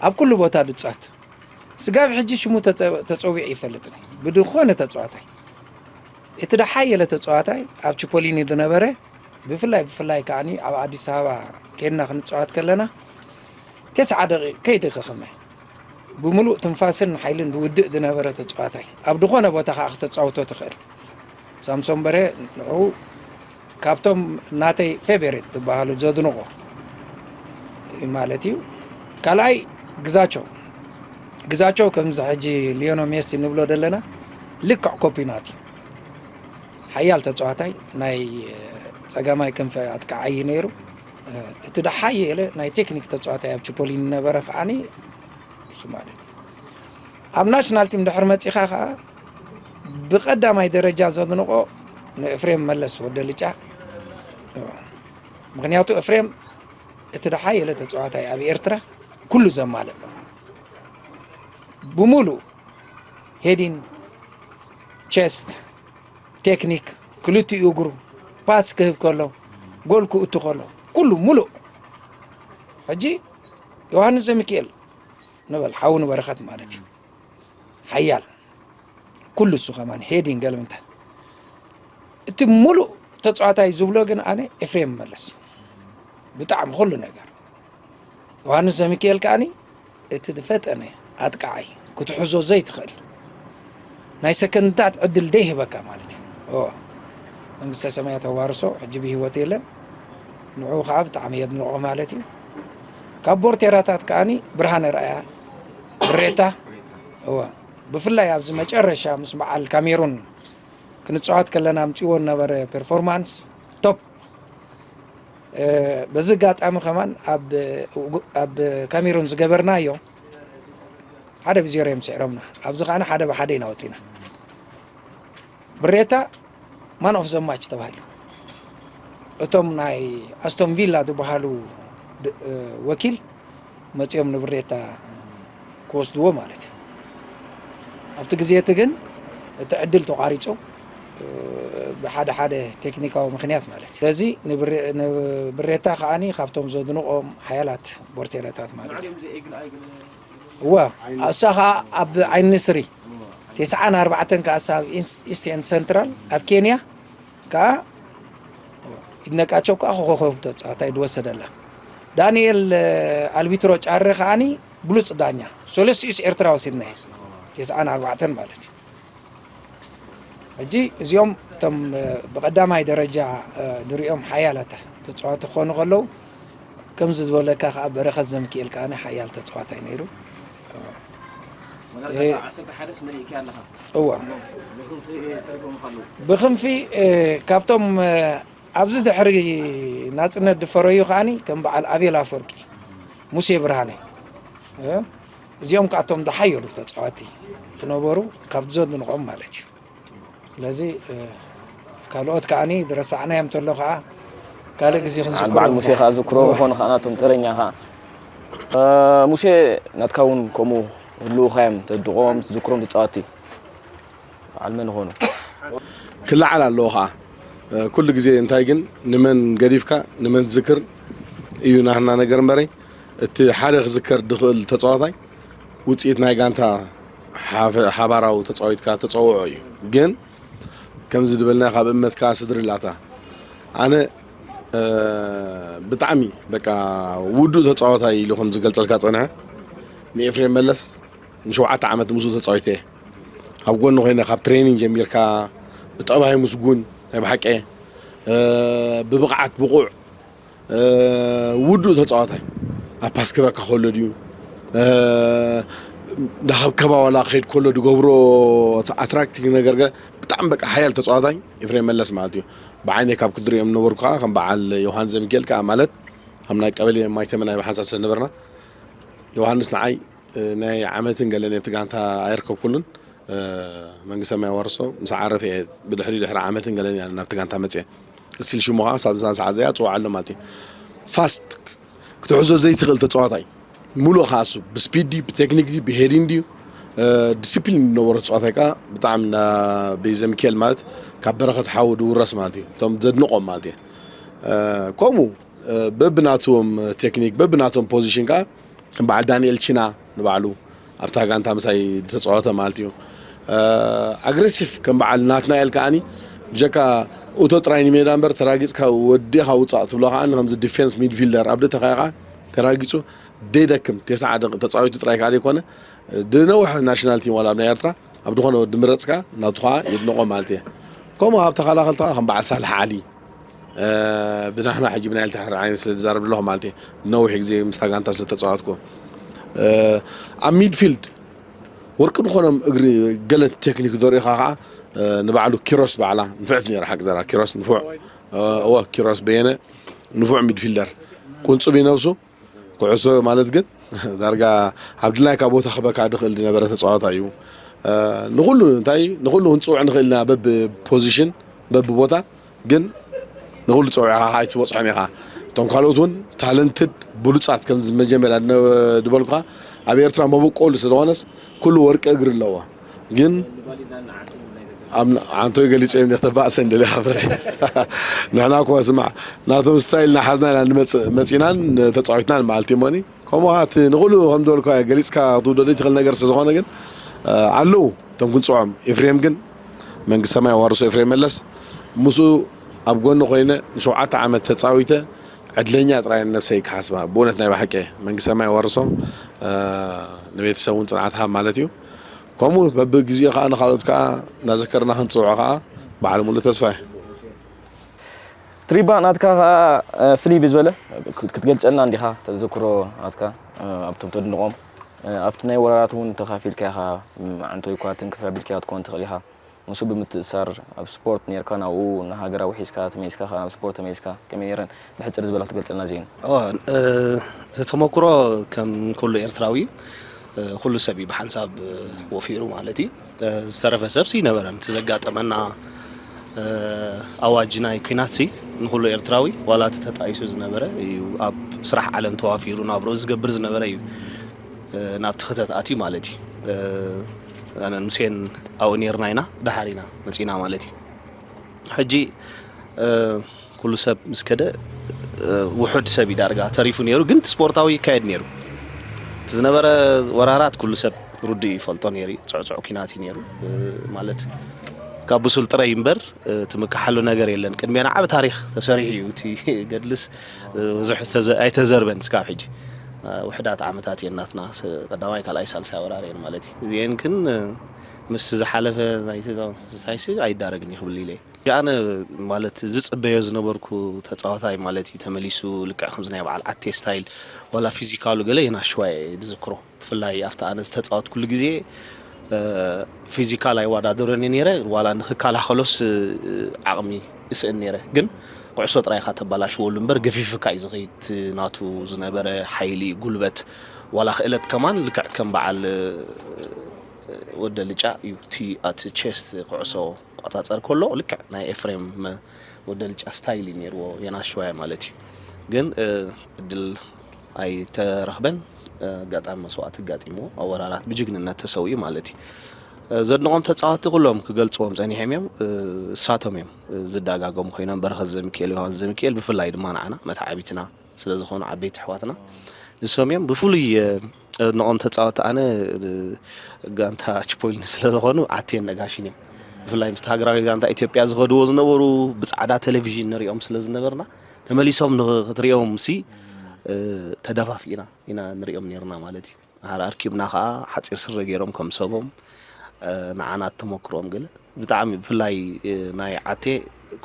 ኣብ ኩሉ ቦታ ድፃት ስጋብ ሕጂ ሽሙ ተፀዊዑ ይፈልጥን እዩ ብድኾነ ተፀዋታይ እቲ ደሓየለ ተፀዋታይ ኣብ ችፖሊኒ ዝነበረ ብፍላይ ብፍላይ ከዓኒ ኣብ ኣዲስ ኣበባ ኬድና ክንፃወት ከለና ተስዓ ደቂቕ ከይደኸኸመ ብምሉእ ትንፋስን ሓይልን ዝውድእ ዝነበረ ተፃዋታይ ኣብ ዝኾነ ቦታ ከዓ ክተፃውቶ ትኽእል ሳምሶን በርሀ ንዑ ካብቶም ናተይ ፌቨሬት ዝበሃሉ ዘድንቆ ማለት እዩ። ካልኣይ ግዛቸው ግዛቸው ከምዚ ሕጂ ሊዮኖ ሜሲ ንብሎ ዘለና ልክዕ ኮፒ ናት እዩ። ሓያል ተፃዋታይ ናይ ፀጋማይ ክንፈ ኣጥቃዓይ ነይሩ። እቲ ደሓየለ ናይ ቴክኒክ ተፃዋታይ ኣብ ችፖሊኒ ነበረ ከዓኒ እሱ ማለት እዩ። ኣብ ናሽናል ቲም ድሕር መፂኻ ከዓ ብቐዳማይ ደረጃ ዘድንቆ ንእፍሬም መለስ ወደ ልጫ ምክንያቱ እፍሬም እቲ ደሓየለ ተፃዋታይ ኣብ ኤርትራ ኩሉ ዘማልእ ብሙሉእ ሄዲን ቸስት ቴክኒክ ክልቲኡ እግሩ ፓስ ክህብ ከሎ ጎል ክእቱ ከሎ ኩሉ ሙሉእ ሕጂ ዮሃንስ ዘሚክኤል ንበል ሓው ንበረኸት ማለት እዩ ሓያል ኩሉ እሱ ከማን ሄዲን ገለምታት እቲ ሙሉእ ተፃዋታይ ዝብሎ ግን ኣነ ኤፍሬም መለስ ብጣዕሚ ኩሉ ነገር ዮሃንስ ዘሚካኤል ከዓኒ እቲ ዝፈጠነ ኣጥቃዓይ ክትሕዞ ዘይትኽእል ናይ ሰከንዳት ዕድል ደይህበካ ማለት እዩ መንግስተ ሰማያት ኣዋርሶ ሕጂ ብህይወት የለን ንዑ ከዓ ብጣዕሚ የድንቆ ማለት እዩ ካብ ቦርቴራታት ከዓኒ ብርሃነ ረኣያ ብሬታ እወ ብፍላይ ኣብዚ መጨረሻ ምስ በዓል ካሜሩን ክንፃወት ከለና ኣምፅዎ ነበረ ፐርፎርማንስ ቶፕ በዚ ኣጋጣሚ ከማን ኣብ ካሜሩን ዝገበርናዮ ሓደ ብዜሮ እዮም ስዕሮምና ኣብዚ ከዓ ሓደ ብሓደ ኢና ወፂና ብሬታ ማን ኦፍ ዘ ማች ተባሂሉ። እቶም ናይ ኣስቶን ቪላ ዝበሃሉ ድ- እ፣ ወኪል መፂኦም ንብሬታ ክወስድዎ ማለት እዩ። ኣብቲ ግዜ እቲ ግን እቲ ዕድል ተቋሪፁ፣ እ፣ ብሓደ ሓደ ቴክኒካዊ ምክንያት ማለት እዩ። ስለዚ ንብሬ- ንብሬታ ከዓኒ ካብቶም ዘድንቆም ሓያላት ቦርቴረታት ማለት እዩ። እዋ፣ እሳ ኸዓ ኣብ ዓይኒ ንስሪ፣ ተስዓን ኣርባዕተን ከኣ እሳ ኣብ ኢስ- ኢስት ኤንድ ሰንትራል ኣብ ኬንያ ከኣ ይድነቃቸው ከኣ ኮኾብ ተጻዋታይ ዝወሰደላ። ዳንኤል ኣልቢትሮ ጫረ ከኣኒ ብሉጽ ዳኛ። ሰለስቲኡስ ኤርትራ ወሲድና። ተስዓን ኣርባዕተን ማለት እዩ። ሕጂ እዚኦም እቶም ብቐዳማይ ደረጃ ንሪኦም ሓያላት ተጻዋቲ ክኾኑ ከለዉ፣ ከምዚ ዝበለካ ከኣ በረኸት ዘምኪኤል ከኣ ሓያል ተጻዋታይ ነይሩ። ማለት እ- እታ ዓሰርተ ሓደስ መሊእካ ኣለኻ። እዋ። ብኽንፊ ተሪፎም ኣለዉ። ብኽንፊ፣ እ፣ ካብቶም፣ እ፣ ኣብዚ ድሕሪ ናጽነት ዝፈረዩ ከኣኒ ከም በዓል ኣቤል ኣፈወርቂ፣ ሙሴ ብርሃነ፣ እ፣ እዚኦም ከኣቶም ዝሓየሉ ተጻዋቲ ዝነበሩ ካብ ዘድንቖም ማለት እዩ። ስለዚ፣ እ፣ ካልኦት ከኣኒ ዝረሳዕናዮም እንተሎ ከኣ ካልእ ግዜ ክንዝክሮ በዓል ሙሴ ንኽእል። ከኣ ዝክሮ ምኾኑ ከኣ ናቶም ተረኛ ከኣ። እ፣ ሙሴ ናትካ እውን ከምኡ ህልውኻ እዮም ተድንቖም፣ ትዝክሮም ተጻወትቲ። በዓል መን ይኾኑ? ክለዓል ኣለዎ ከኣ። እ፣ ኩሉ ግዜ እንታይ ግን ንመን ገዲፍካ ንመን ትዝክር እዩ ናህና ነገር እምበረይ። እቲ ሓደ ክዝከር ዝኽእል ተጻዋታይ ውጽኢት ናይ ጋንታ ሓፈ- ሓባራዊ ተጻዊትካ ተጸውዖ እዩ። ግን ከምዚ ዝበልና ካብ እመትካ ስድሪ ላታ ኣነ፣ እ፣ ብጣዕሚ በቃ ውዱእ ተጻዋታይ ኢሉ ከም ዝገልጸልካ ጸንሐ ንኤፍሬም መለስ ንሸውዓተ ዓመት ምስኡ ተጻዊተ እየ። ኣብ ጎኒ ኮይነ ካብ ትሬኒንግ ጀሚርካ ብጠባይ ምስጉን ናይ ብሓቂ፣ እ፣ ብብቕዓት ብቑዕ፣ እ፣ ውዱእ ተጻዋታይ ኣብ ፓስ ክበካ ከሎ ድዩ፣ እ፣ ዳኻብ ከባ ዋላ ክኸይድ ከሎ ዝገብሮ ኣትራክቲቭ ነገር ገ-፣ ብጣዕሚ በቃ ሓያል ተጻዋታይ ኤፍሬም መለስ ማለት እዩ። ብዓይነይ ካብ ክድሪኦም ነበርኩ ከዓ ከም በዓል ዮሃንስ ዘሚካኤል ከዓ ማለት ኣብ ናይ ቀበሌ ማይተመ ናይ ብሓንሳብ ስለነበርና ዮሃንስ ንዓይ፣ እ፣ ናይ ዓመትን ገለን ኣብቲ ጋንታ ኣየርከብኩሉን። እ፣ መንግስተ ሰማይ ዋርሶ ምስ ዓረፈ እየ ብድሕሪ ድሕሪ ዓመትን ገለን እያ ናብቲ ጋንታ መፅየ። እስቲል ሽሙ ከዓ ሳብ እዛ ሰዓት እዚኣ ፅዋዕ ኣሎ ማለት እዩ። ፋስት ክትሕዞ ዘይትኽእል ተፃዋታይ ሙሉእ ከዓ እሱ ብስፒድ ድዩ ብቴክኒክ ድዩ ብሄዲን ድዩ፣ እ፣ ዲስፕሊን ዝነበሮ ተፃዋታይ ከዓ ብጣዕሚ እንዳ ቤዘ ሚካኤል ማለት ካብ በረኸት ሓው ዝውረስ ማለት እዩ። እቶም ዘድንቆም ማለት እየ። እ፣ ከምኡ፣ እ፣ በብናቶም ቴክኒክ በብናቶም ፖዚሽን ከዓ ከም በዓል ዳንኤል ቺና ንባዕሉ ኣብታ ጋንታ ምሳይ ዝተፃወተ ማለት እዩ። እ፣ ኣግሬሲቭ ከም በዓል ናትናኤል ከዓኒ ብጀካ እቶ ጥራይ ንሜዳ እምበር ተራጊፅካ ወዲኻ ውፃእ ትብሎ ከዓ ከምዚ ዲፌንስ ሚድፊልደር ኣብ ደተካያ ከዓ ተራጊፁ ደይደክም ተስዓ ደቂ ተፃዊቱ ጥራይ ከዓ ዘይኮነ ድነውሕ ናሽናል ቲም ዋላ ኣብ ናይ ኤርትራ ኣብ ዝኾነ ወዲ ምረፅካ ናቱ ከዓ የድንቆ ማለት እየ። ከምኡ ኣብ ተኸላኸልቲ ከዓ ከም በዓል ሳልሕ ዓሊ፣ እ፣ ብናህና ሕጂ ብናይል ተሕር ዓይነት ስለ ዝዛረብ ዘለኹ ማለት እየ። ነዊሕ ግዜ ምስታ ጋንታ ስለ ተፃወትኩ፣ እ፣ ኣብ ሚድፊልድ ወርቂ ዝኾኖም እግሪ ገለ ቴክኒክ ዘርእኻ ከዓ፣ እ፣ ንባዕሉ ኪሮስ ባዕላ ንፍዕቲ ነይራ ሓቂ ዘራ ኪሮስ ንፉዕ፣ እ፣ እወ ኪሮስ በየነ ንፉዕ ሚድፊልደር ቁንጹብ እዩ ነብሱ። ኩዕሶ ማለት ግን ዳርጋ ኣብ ድላይካ ቦታ ክበካ ድኽእል ዝነበረ ተፃዋታ እዩ። እ፣ ንኹሉ እንታይ ንኹሉ ክንፅውዕ ንኽእል ኢና በብ ፖዚሽን በብ ቦታ ግን ንኹሉ ፀዊዕኻ ከዓ ኣይትበፅሖም ኢኻ። እቶም ካልኦት እውን ታለንትድ ብሉፃት ከም መጀመርያ ድነ- ዝበልኩኻ ኣብ ኤርትራ መበቆሉ ስለዝኾነስ ኩሉ ወርቂ እግሪ ኣለዎ። ግን ኣብ ዓንቶ ገሊፀ እዮም ተባእሰ እንደለ ሓፈረ ንሕና እኮ ስማዕ ናቶም ስታይል ናሓዝና ኢና ንመፅእ መፂናን ተፃዊትናን መዓልቲ እሞኒ ከምኡ እቲ ንኹሉ ከም ዝበልካ ገሊፅካ ክትውደዶ ይትኽእል ነገር ስለዝኾነ ግን ኣለዉ እቶም ክንፅዖም ኤፍሬም ግን መንግስተ ሰማይ ዋርሶ ኤፍሬም መለስ ምስኡ ኣብ ጎኒ ኮይነ ንሸውዓተ ዓመት ተፃዊተ ዕድለኛ ጥራይ ነብሰይ ክሓስባ ብእውነት ናይ ብሓቂ መንግስተ ሰማይ ዋርሶ ንቤተሰብ እውን ፅንዓት ሃብ ማለት እዩ ከምኡ በብግዜኡ ከዓ ንካልኦት ከዓ እናዘከርና ክንፅውዖ ከዓ በዓል ሙሉ ተስፋ እዩ ትሪባ ናትካ ከዓ ፍልይ ብዝበለ ክትገልፀልና እንዲኻ ተዘክሮ ናትካ ኣብቶም ተድንቆም ኣብቲ ናይ ወራራት እውን ተኻፊልካ ኢኻ ዓንቶይ ኳትን ክፍረ ቢልካ ትኮን ትኽእል ኢኻ ንሱ ብምትእሳር ኣብ ስፖርት ነርካ ናብኡ ንሃገር ኣውሒስካ ተመሊስካ ከዓ ናብ ስፖርት ተመሊስካ ከመይ ነረን ብሕፅር ዝበላ ክትገልፀልና ዜን እወ፣ እቲ ተመክሮ ከም ኩሉ ኤርትራዊ ኩሉ ሰብ እዩ ብሓንሳብ ወፊሩ ማለት እዩ። ዝተረፈ ሰብሲ ይነበረን። እቲ ዘጋጠመና ኣዋጅ ናይ ኲናትሲ ንኹሉ ኤርትራዊ ዋላ እቲ ተጣይሱ ዝነበረ እዩ፣ ኣብ ስራሕ ዓለም ተዋፊሩ ናብሮ ዝገብር ዝነበረ እዩ። ናብቲ ክተት ኣትዩ ማለት እዩ። ኣነን ሙሴን ኣብኡ ነርና ኢና፣ ደሓር ኢና መፂና ማለት እዩ። ሕጂ ኩሉ ሰብ ምስ ከደ ውሑድ ሰብ እዩ ዳርጋ ተሪፉ ነይሩ። ግን እቲ ስፖርታዊ ይካየድ ነይሩ። እቲ ዝነበረ ወራራት ኩሉ ሰብ ርዱእ ይፈልጦ ነይሩ እዩ። ጽዕጹዕ ኲናት እዩ ነይሩ። ማለት ካብ ብሱል ጥራይ እምበር ትምክሓሉ ነገር የለን። ቅድሜና ዓቢ ታሪኽ ተሰሪሑ እዩ። እቲ ገድልስ ብዙሕ ኣይተዘርበን እስካብ ሕጂ። ውሕዳት ዓመታት እየን ናትና፣ ቀዳማይ ካልኣይ ሳልሳይ ወራር እየን ማለት እዩ። እዚአን ግን ምስ ዝሓለፈ ናይቲ ዝታይሲ ኣይዳረግን እዩ ክብል ኢለ። ኣነ ማለት ዝጽበዮ ዝነበርኩ ተጻዋታይ ማለት እዩ ተመሊሱ፣ ልክዕ ከምዚ ናይ በዓል ዓቴ ስታይል ዋላ ፊዚካሉ ገለ የናሽዋ እየ ዝዝክሮ። ብፍላይ ኣብቲ ኣነ ዝተጻወትኩሉ ግዜ ፊዚካል ኣይወዳደሮን እየ ነይረ፣ ዋላ ንክከላኸሎስ ዓቕሚ እስእን ነይረ። ግን ኩዕሶ ጥራይ ኢኻ ተበላሽወሉ እምበር ገፊፍካ እዩ ዝኸይድ። ናቱ ዝነበረ ሓይሊ፣ ጉልበት፣ ዋላ ክእለት ከማን ልክዕ ከም በዓል ወደ ልጫ እዩ። እቲ ኣቲ ቼስት ኩዕሶ ቆጻጸር ከሎ ልክዕ ናይ ኤፍሬም ወደ ልጫ ስታይል እዩ ነይርዎ፣ የናሽዋያ ማለት እዩ። ግን እድል ኣይተረኽበን። ኣጋጣሚ መስዋእቲ ኣጋጢምዎ፣ ኣብ ወራራት ብጅግንነት ተሰዊኡ ማለት እዩ። ዘድንቖም ተጻወትቲ ኩሎም ክገልጽዎም ጸኒሖም እዮም። እሳቶም እዮም ዝደጋገሙ ኮይኖም፣ በረኸት ዘሚካኤል፣ ዮሃንስ ዘሚካኤል ብፍላይ ድማ ንዓና መተዓቢትና ስለ ዝኾኑ ዓበይቲ ኣሕዋትና ንሶም እዮም። ብፍሉይ ዘድንቖም ተጻወትቲ ኣነ ጋንታ ችፖይኒ ስለ ዝኾኑ ዓቴን ነጋሽን እዮም። ብፍላይ ምስቲ ሃገራዊ ጋንታ ኢትዮጵያ ዝኸድዎ ዝነበሩ ብጻዕዳ ቴሌቪዥን ንሪኦም ስለ ዝነበርና ተመሊሶም ንኽትሪኦም ሲ ተደፋፊእና ኢና ንሪኦም ነርና ማለት እዩ። ኣርኪብና ከዓ ሓፂር ስረ ገይሮም ከም ሰቦም ንዓና ተመክሮም ገለ ብጣዕሚ ብፍላይ ናይ ዓቴ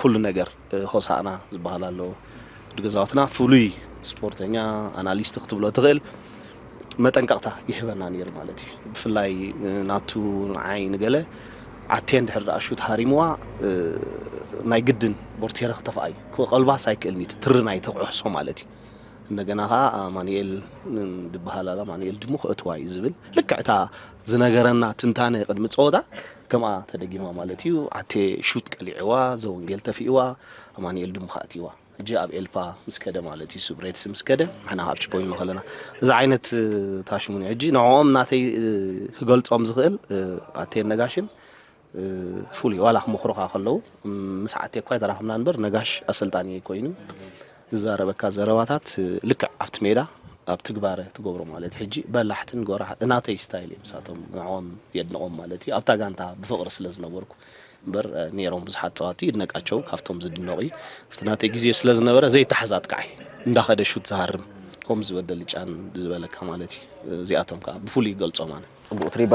ኩሉ ነገር ሆሳእና ዝበሃል ኣሎ ገዛውትና ፍሉይ ስፖርተኛ ኣናሊስት ክትብሎ ትኽእል መጠንቀቕታ ይህበና ነይሩ ማለት እዩ። ብፍላይ ናቱ ንዓይ ንገለ ዓቴ እንድሕር ደኣ ሹት ሃሪምዋ ናይ ግድን ቦርቴረ ክተፍኣ እዩ። ክቐልባስ ኣይክእልን እዩ፣ ትሪ ናይ ተኩዕሶ ማለት እዩ። እንደገና ከዓ ኣማኑኤል ዝበሃል ኣሎ፣ ኣማኑኤል ድሙ ክእትዋ እዩ ዝብል ልክዕ እታ ዝነገረና ትንታነ ቅድሚ ፀወታ ከምኣ ተደጊማ ማለት እዩ። ዓቴ ሹት ቀሊዕዋ፣ ዘወንጌል ተፊእዋ፣ ኣማኑኤል ድሙ ከዓ ኣትይዋ። ሕጂ ኣብ ኤልፓ ምስ ከደ ማለት እዩ፣ ሱብ ሬድስ ምስ ከደ ንሕና ካብ ችፖይኖ ከለና እዚ ዓይነት ታሽሙን እዩ። ሕጂ ንዕኦም ናተይ ክገልፆም ዝኽእል ኣቴን ነጋሽን ፍሉይ ዋላ ክመኽሩኻ ከለዉ ምስ ዓቴ እኳ ኣይተራኸብና እምበር ነጋሽ ኣሰልጣኒ ኮይኑ ዝዛረበካ ዘረባታት ልክዕ ኣብቲ ሜዳ ኣብ ትግባረ ትገብሮ ማለት ሕጂ በላሕትን ጎራሓ ናተይ ስታይል እዮም ንሳቶም ንዕኦም የድንቖም ማለት እዩ ኣብታ ጋንታ ብፍቕሪ ስለ ዝነበርኩ እምበር ነይሮም ብዙሓት ጸዋቲ ይድነቃቸው ካብቶም ዝድነቑ እዩ ኣብቲ ናተይ ግዜ ስለ ዝነበረ ዘይተሓዝ ኣጥቃዓይ እንዳኸደ ሹት ዝሃርም ከምኡ ዝበደል ጫን ዝበለካ ማለት እዩ እዚኣቶም ከዓ ብፍሉይ ይገልጾም ኣነ ጽቡቕ ትሪባ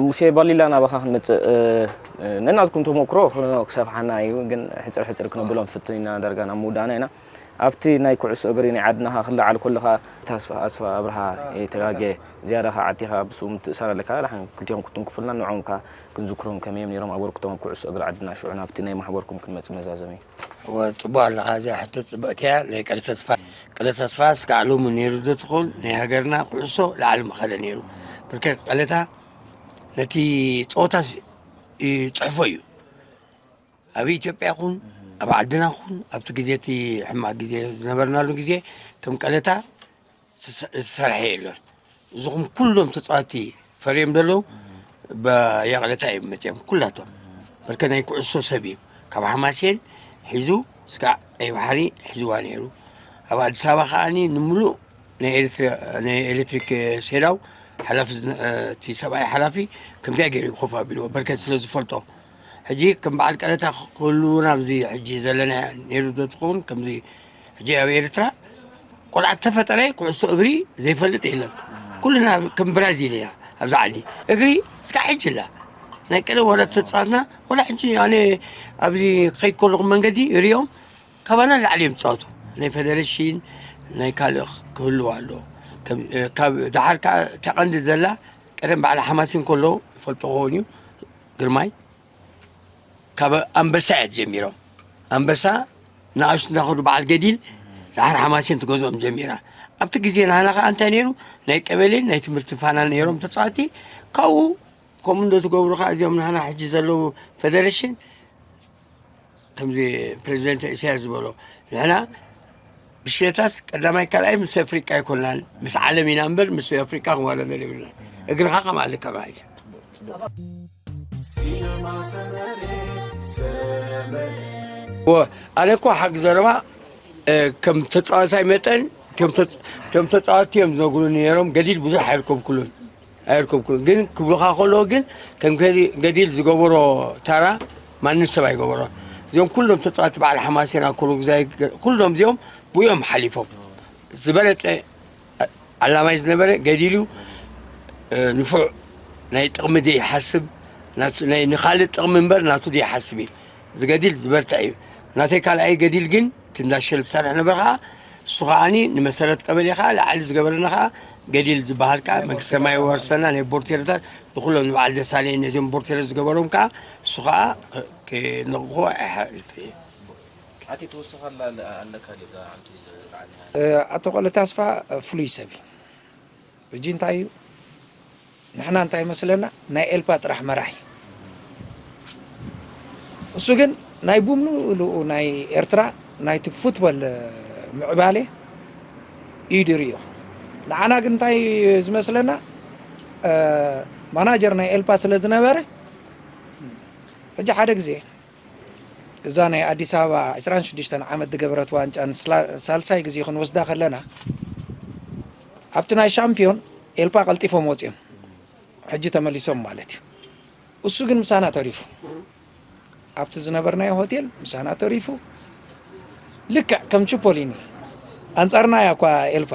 ሙሴ ባሊላ ናባኻ ክንመፅእ ነናትኩም ተመክሮ ክሰፍሓና እዩ ግን ሕፅር ሕፅር ክነብሎም ፍትን ኢና ዳርጋ ናብ ምውዳእና ኢና ኣብቲ ናይ ኩዕሶ እግሪ ናይ ዓድናኻ ክለዓል ከለኻ ታስፋ ኣስፋ ኣብርሃ ተጋጌ ዝያዳ ከዓ ዓቲኻ ብስኡ ምትእሳር ኣለካ ዳሓን ክልቲኦም ክትንክፉልና ንዖም ከዓ ክንዝክሮም ከመይ እዮም ነይሮም ኣበርክቶም ኣብ ኩዕሶ እግሪ ዓድና ሽዑ ናብቲ ናይ ማሕበርኩም ክንመፅእ መዛዘሚ እወ ጽቡቕ ኣለኻ እዚኣ ሕቶ ጽብቕቲ እያ ናይ ቀለ ተስፋ ቀለ ተስፋ ስጋዕ ሎሚ ነይሩ ዶ ትኾን ናይ ሃገርና ኩዕሶ ላዕሊ ምኸደ ነይሩ ብርከ ቀለታ ነቲ ጸወታ ይጽሕፎ እዩ ኣብ ኢትዮጵያ ኹን ኣብ ዓድና ኹን ኣብቲ ግዜ እቲ ሕማቕ ግዜ ዝነበርናሉ ግዜ ከም ቀለታ ዝሰርሐ የሎን። እዚኹም ኩሎም ተፃወቲ ፈርዮም ዘለዉ የቕለታ እዮም መፅኦም ኩላቶም። በርከ ናይ ኩዕሶ ሰብ እዩ። ካብ ሓማሴን ሒዙ ስጋዕ ቀይ ባሕሪ ሒዝዋ ነይሩ። ኣብ ኣዲስ ኣበባ ከዓኒ ንምሉእ ናይ ኤሌክትሪክ ሴዳው ሓላፊ እቲ ሰብኣይ ሓላፊ ከምዚኣ ገይሩ ኮፍ ኣቢልዎ በርከ ስለ ዝፈልጦ ሕጂ ከም በዓል ቀለታ ክህልውና ኣብዚ ሕጂ ዘለና ነይሩ ዶ ትኸውን ከምዚ ሕጂ ኣብ ኤርትራ ቆልዓ ተፈጠረ ኩዕሶ እግሪ ዘይፈልጥ የለን። ኩልና ከም ብራዚል ኢና ኣብዚ ዓዲ እግሪ እስካዕ ሕጂ ኣላ። ናይ ቀደም ዋላ ተፃወትና ዋላ ሕጂ ኣነ ኣብዚ ክኸይድ ከለኹ መንገዲ እሪኦም ካባና ንላዕሊ እዮም ዝፃወቱ። ናይ ፌደሬሽን ናይ ካልእ ክህልው ኣለዎ። ካብ ደሓር ከዓ እታ ቀንዲ ዘላ ቀደም በዓል ሓማሲን ከሎ ይፈልጦ ክኸውን እዩ ግርማይ ካብ ኣንበሳ እያ ጀሚሮም ኣንበሳ ንኣሽቱ እንዳኸዱ በዓል ገዲል ድሓር ሓማሴን ትገዝኦም ጀሚራ ኣብቲ ግዜ ናህና ከዓ እንታይ ነይሩ ናይ ቀበሌን ናይ ትምህርቲ ፋናን ነይሮም ተፃወቲ። ካብኡ ከምኡ እንዶ ትገብሩ ከዓ እዚኦም ንሃና ሕጂ ዘለዉ ፌደሬሽን ከምዚ ፕሬዚደንት ኢሳያስ ዝበሎ ንሕና ብሽለታስ ቀዳማይ ካልኣይ ምስ ኣፍሪቃ ኣይኮናን፣ ምስ ዓለም ኢና እምበር ምስ ኣፍሪቃ ክወዳደር የብልናን። እግርኻ ከም ኣለካ ማለት እዩ። ኣነ እኮ ሓቂ ዘረባ ከም ተፃዋታይ መጠን ከም ተፃወቲ እዮም ዝነግሩኒ ነይሮም። ገዲል ብዙሕ ኣይርከብኩሉን ኣይርከብኩሉን ግን ክብሉኻ ከለዉ ግን ከም ገዲል ዝገበሮ ታራ ማንም ሰብ ኣይገበሮን። እዚኦም ኩሎም ተፃወቲ በዓል ሓማሴን ኣኮሎ ግዛይ ኩሎም እዚኦም ብኡ እዮም ሓሊፎም። ዝበለፀ ዓላማይ ዝነበረ ገዲሉ ንፉዕ ናይ ጥቕሚ ዘይሓስብ ንኻልእ ጥቕሚ እምበር ናቱ ዘይሓስብ እዩ። ዝገዲል ዝበርትዕ እዩ። ናተይ ካልኣይ ገዲል ግን እቲ እንዳሸል ዝሰርሕ ነበር ከዓ እሱ ከዓኒ ንመሰረት ቀበሌ ከዓ ላዕሊ ዝገበረና ከዓ ገዲል ዝበሃል ከዓ መንግስቲ ሰማይ ወርሰና ናይ ቦርቴረታት ንኩሎም ንበዓል ደሳለኝ ነዚኦም ቦርቴረ ዝገበሮም ከዓ እሱ ከዓ ክነቕፎ ኣይሓልፍ። ኣቲ ትወስኻላ ኣለካ ዲዛ ኣንቲ ዝረዓኒ ኣቶ ቆለ ታስፋ ፍሉይ ሰብ እዩ። ሕጂ እንታይ እዩ ንሕና እንታይ ይመስለና ናይ ኤልፓ ጥራሕ መራሒ እሱ ግን ናይ ቡምሉኡ ናይ ኤርትራ ናይቲ ፉትቦል ምዕባሌ እዩ ድርእዮ። ንዓና ግን እንታይ ዝመስለና ማናጀር ናይ ኤልፓ ስለ ዝነበረ ሕጂ ሓደ ግዜ እዛ ናይ ኣዲስ ኣበባ ዕስራን ሽዱሽተን ዓመት ዝገበረት ዋንጫ ንሳልሳይ ግዜ ክንወስዳ ከለና ኣብቲ ናይ ሻምፒዮን ኤልፓ ቀልጢፎም ወፂኦም ሕጂ ተመሊሶም ማለት እዩ። እሱ ግን ምሳና ተሪፉ ኣብቲ ዝነበርናዮ ሆቴል ምሳና ተሪፉ ልክዕ ከም ችፖሊኒ ኣንፃርና እያ እኳ ኤልፓ